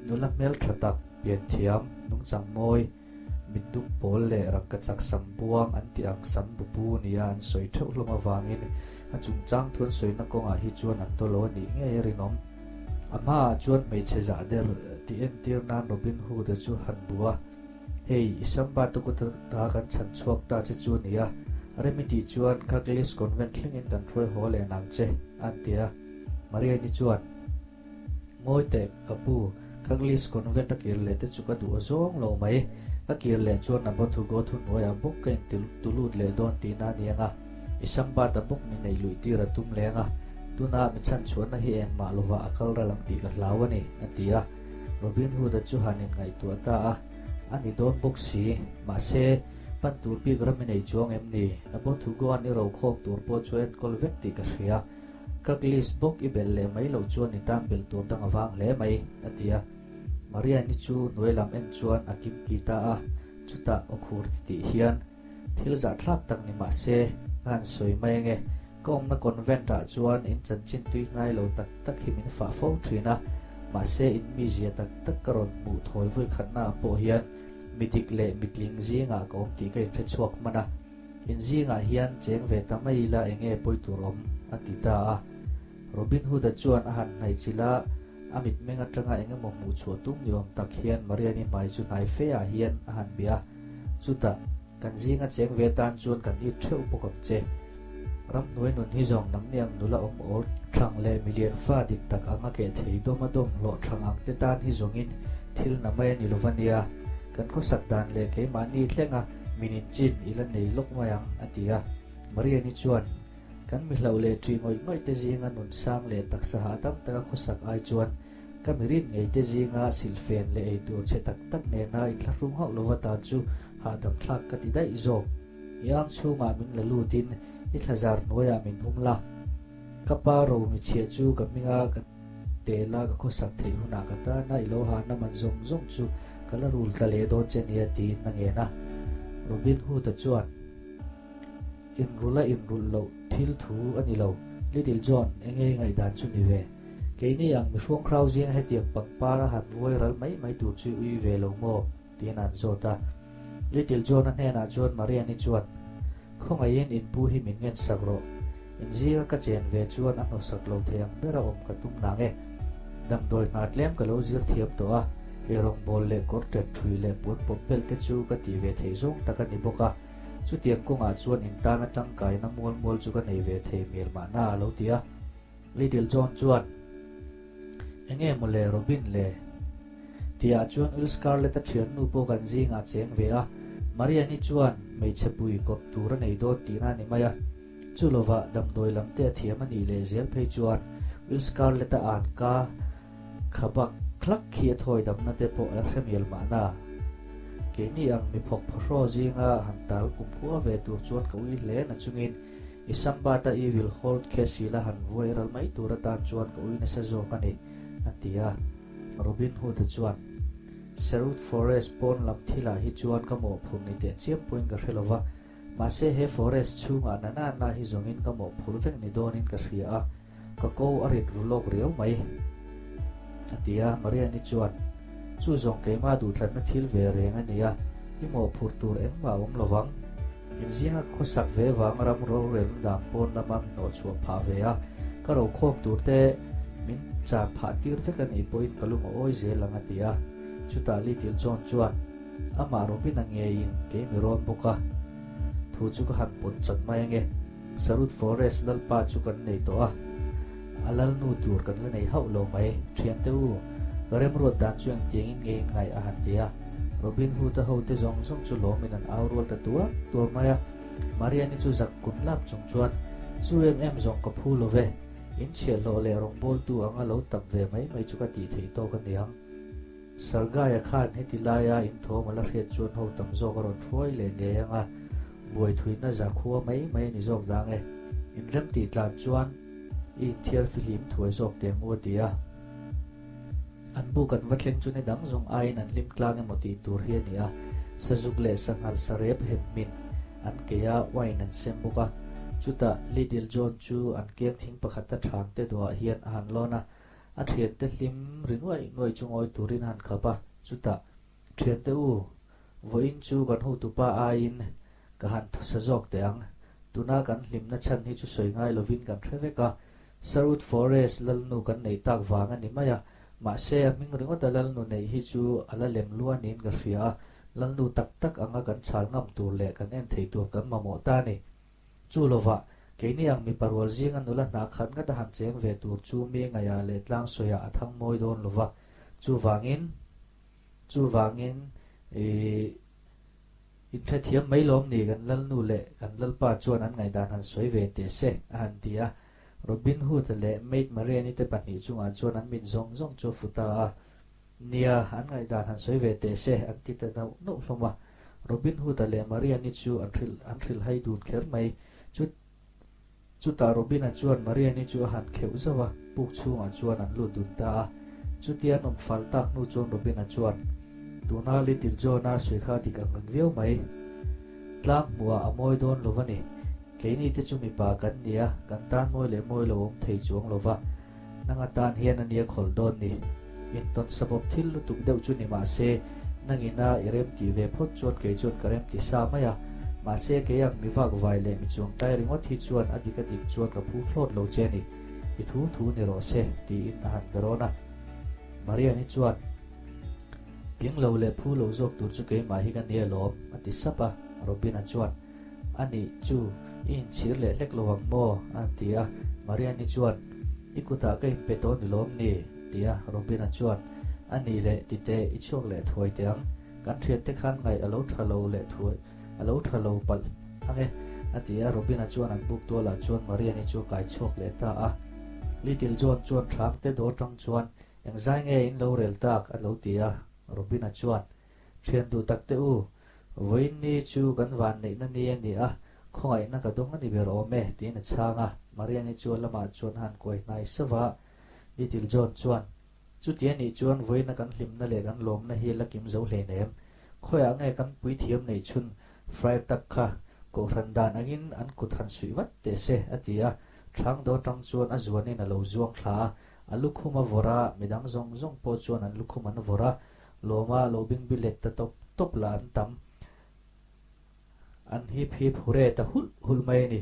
S1: nula hmel tha tak, pianthiam, nungchang mawi, mitdum pawl leh rangkachak sam buang an tih ang sam bupu nia an sawi theuh hlawm avangin a chungchang thu an sawina kawngah hi chuan an tawlo a nih ngei a rinawm. A hmaah chuan hmeichhe zah der tih entir nan Robin Hood-a chu han bu a, Hei, i samba te kut ta kan chhan chhuak ta che chu a ni a, rem i tih chuan Kirklees Convent thlengin kan hruai haw leh nang che, a ti a. Marian-i chuan, Ngawi teh, ka pu, Kirklees Convent a kir leh te chu ka duh a zawng lo mai. Ka kir leh chuan a bawthu gawt hun hnuaiah bawk ka inti tulut leh dawn tihna a ni ang a, i samba ta bawk mi neih luih tir a tum leng a, tuna mi chhanchhuahna hi engmah lovah a kal ral ang tih ka hlau a ni, a ti a. Robin Hood-a chu han inngaihtuah ta a, a ni dawn bawk si. Mahse, pan tur bik ram i nei chuang em ni? A bawt Hugo-a'n i rokhawm tur pawh chu a enkawl vek tih ka hria. Kirklees bawk i belh leh mai loh chuan i tan belh tur dang a vang hle mai, a ti a. Marian-i chu hnuai lam en chuan a kimki ta a, chutah aw khur titih hian, Thil zahthlak tak ni mah se, ka han sawi mai ange. Ka awmna convent ah chuan in chanchin tui hnai lo tak tak hi min fah fo thin a, mahse in mizia tak tak ka rawn hmuh thawi vawi khatna ah pawh hian mi dik leh mi tling zingah ka awm tih ka inhre chhuak hman a, in zingah hian cheng ve ta mai ila enge pawi tur awm? a ti ta a. Robin Hood-a chuan a han hnaih chilh a, a mitmeng atanga engemaw hmuh chhuah tum ni awm tak hian Mariani hmai chu hnai fe ah hian a han bia a. Chutah, kan zinga cheng ve tan chuan kan it theuh bawk ang che. Ramhnuai nun hi zawng nangni ang nula awm awl thlang leh milian fa dik tak anga keh thei dawm a dawm hlawh thlang ang te tan hi zawngin thil na mai a ni lova nia. Kan khawsak dan leh keimahni thlenga min inchin i la nei lawk mai ang, a ti a. Mariani chuan, Kan mi hlauh leh ṭih ngawih ngawih te zinga nun sang leh taksa hahdam taka khawsak ai chuan Ka mirin ngeite zinga silhfen leh eitur chhe tak tak nena inthlahrung hauh lova tan chu hahdam thlak ka ti daih zawk. I ang chhungah min la lutin i thlazar hnuaiah min hum la. Ka pa Romi chhia chu ka hminga ka tela ka khawsak theih hunah ka tana i lo hahna man zawng zawng chu ka la rul tla leh dawn che nia tiin a ngen a. Robin Hood-a chuan. Inrulh a inrulh loh thil thu a ni lo. Little John, enge i ngaihdan chu ni ve? Keini ang mihruang khrau zinga hetiang pangpar a han vuai ral mai mai tur chu i ui ve lo maw? tiin an zawt a. Little John-a hnenah chuan Marian-i chuan, Khawngaihin inpu hi min ngensak rawh. In zinga ka chen ve chuan a hnawsak lo thei ang bera awm ka tum nang e. Damdawi hna tlem ka lo zir thiam tawh a, eirawngbawl leh kawr ṭet ṭhui leh puan pawp bel te chu ka tih ve theih zawng tak a ni bawk a. Chutiang kawngah chuan in tana tangkaina mual mual chu ka nei ve thei mial mahna a lo ti a. Little John chuan, Enge maw le Robin le? Tihah chuan Will Scarlett-a thiannu pawh kan zingah cheng ve a, Marian-i chuan hmeichhe pui kawp tur a nei dawn tihna a ni mai a. Chu lovah damdawi lam te a thiam a nih leh zel phei chuan Will Scarlett-a an ka Kha bak hlak khi a thawi damna te pawh a hre mial mahna. Keini ang mi phawk phawhraw zinga han tal kum khua ve tur chuan ka ui hle na chungin i Sambata Evil Hold Castle a han vuai ral mai tur atan chuan ka ui nasa zawk a ni, a ti a. Robin Hood-a chuan, Sherwood Forest pawn lam thilah hi chuan ka mawhphurh ni teh chiam pawhin ka hre lova, mahse he forest chhungah na na na hi zawngin ka mawhphurh vek ni dawnin ka hria a, Ka ko a rit ru lawk riau mai, a ti a. Mariani chuan, Chu zawng keimah duhthlanna thil ve reng a ni a, i mawhphurh tur engmah a awm lo vang. Inzinga ka khawsak ve vanga ram rorelna dan pawn lama min hnawhchhuah phah ve a, ka rokhawm tur te min chan phah tir vek a nih pawhin ka lung a awi zel ang a ti a. Chutah Little John chuan, Amah Robin-a ngeiin kei mi rawn bawk a, thu chu ka han pawn chat mai ange. Sarut Forest lalpa chu kan nei tawh a, a lalnu tur kan la nei hauh lo mai. Thiante u, ka remruat dan chu engtiangin nge in ngaih a han ti a. Robin Hood-a hote zawng zawng chu lawmin an au rual ta tuar tuar mai a. Marian-i chu zak kun lap chung chuan, Chu em em zawng ka phu lo ve, in chhiahhlawh leh rawngbawltu anga lo tap ve mai mai chu ka tih theih tawk a niang. Sargaia khan heti laia inthawm a la hriat chuan ho tam zawk a rawn hruai leh ngei ang a, buai thuina zakhua mai mai a ni zawk dang e. Inrem tih tlan chuan i inthiar fihlim thuai zawk teh ang u a ti a. An buk an va thleng chu ni dang zawng aiin an hlim tlang emaw tih tur hi a ni a, sazuk leh sanghal sarep hem hmin an kei a, wine an sem bawk a. Chutah Little John chu an keng thing pakhata thangte duah hian a han lawn a, A thiante hlim ri nuaih nuaih chu ngawi turin a han khap a, chutah, Thiante u, vawiin chu kan hotupa aiin ka han thusa zawk teh ang. Tuna kan hlimna chhan hi chu sawi ngai lovin kan hre vek a, Sarut Forest lalnu kan neih tak vang a ni mai a, mahse a hming ringawta lalnu neih hi chu a la lem lua niin ka hria a, lalnu tak tak anga kan chhal ngam tur leh kan en thei tur kan mamawh ta a ni. Chu lovah, keini ang mipa rual zinga nula hna khat ngat a han cheng ve tur chu mi ngaihah leh tlang sawiah a thang mawi dawn lova, chuvangin, chuvangin, ih, inhrethiam mai lawm ni kan Lalnu leh kan Lalpa chuan an ngaihdan han sawi ve teh se, a han ti a. Robin Hood-a leh Maid Marian-i te pahnih chungah chuan an mit zawng zawng chu a fu ta a. Nia, an ngaihdan han sawi ve teh se, an ti ta nauh nauh hlawm a. Robin Hood-a leh Marian-i chu an hrilh an hrilh hai dun kher mai. Chu chutah Robin-a chuan Marian-i chu a han kheuh zauh a, puk chhungah chuan an lut dun ta a. Chutia an awm fal tak hnu chuan Robin-a chuan, Tuna Little John-a sawi kha dik ang reng viau mai. Tlang hmuhah a mawi dawn lo va ni. Keini te chu mipa kan ni a, kan tan mawi leh mawi lo awm thei chuang lo va. Nang atan hian a nia khawlh dawn ni. Intawn sabawp thil lutuk deuh chu ni mah se, nangina i rem tih ve phawt chuan kei chuan ka rem ti sa mai a. Mahse kei ang mi vak vai leh mi chuang tai ringawt hi chuan a dik a dik chuan ka phu thlawt lo che ni. I thu thu ni rawh se, tiin a han be rawn a. Mariani chuan, Tling lo leh phu lo zawk tur chu keimah hi ka nia lawm, a ti sap a. Robina chuan, A nih chu, i inchhir leh hlek lo ang maw? a han ti a. Mariani chuan, I kutah ka inpe tawh ni lawm ni? ti a. Robina chuan, A nih leh, ti teh, i chhuak leh thuai teh ang. Kan thiante khan ngaih a lo tha lo leh thuai, a lo tha lo palh ang e, a ti a. Robina chuan an buk tualah chuan Mariani chu a kai chhuak leh ta a. Little John chuan Thangte dawr tang chuan, Engzai nge in lo rel tak? a lo ti a. Robina chuan, Thian duh tak teh u, vawiin ni chu kan van neihna ni a ni a, khawngaihna ka dawng a ni ber awm e, tiin a chhang a. Mariani chu a lamah chuan a han kuai hnai sauh a. Little John chuan, Chuti a nih chuan vawiina kan hlimna leh kan lawmna hi la kim zo hlein em? Khawiah nge kan puithiam neih chhun Friar tak kha kohhran dan angin an kut han suih vat teh se, a ti a. Thang daw tang chuan a zuanin a lo zuang thla a, a lukhum a vawrh a, midang zawng zawng pawh chuan an lukhum an vawrh a. Lawma lo bingbi let ta tawp tawp lah an tam. An hip hip hure ta hulh hulh mai a ni.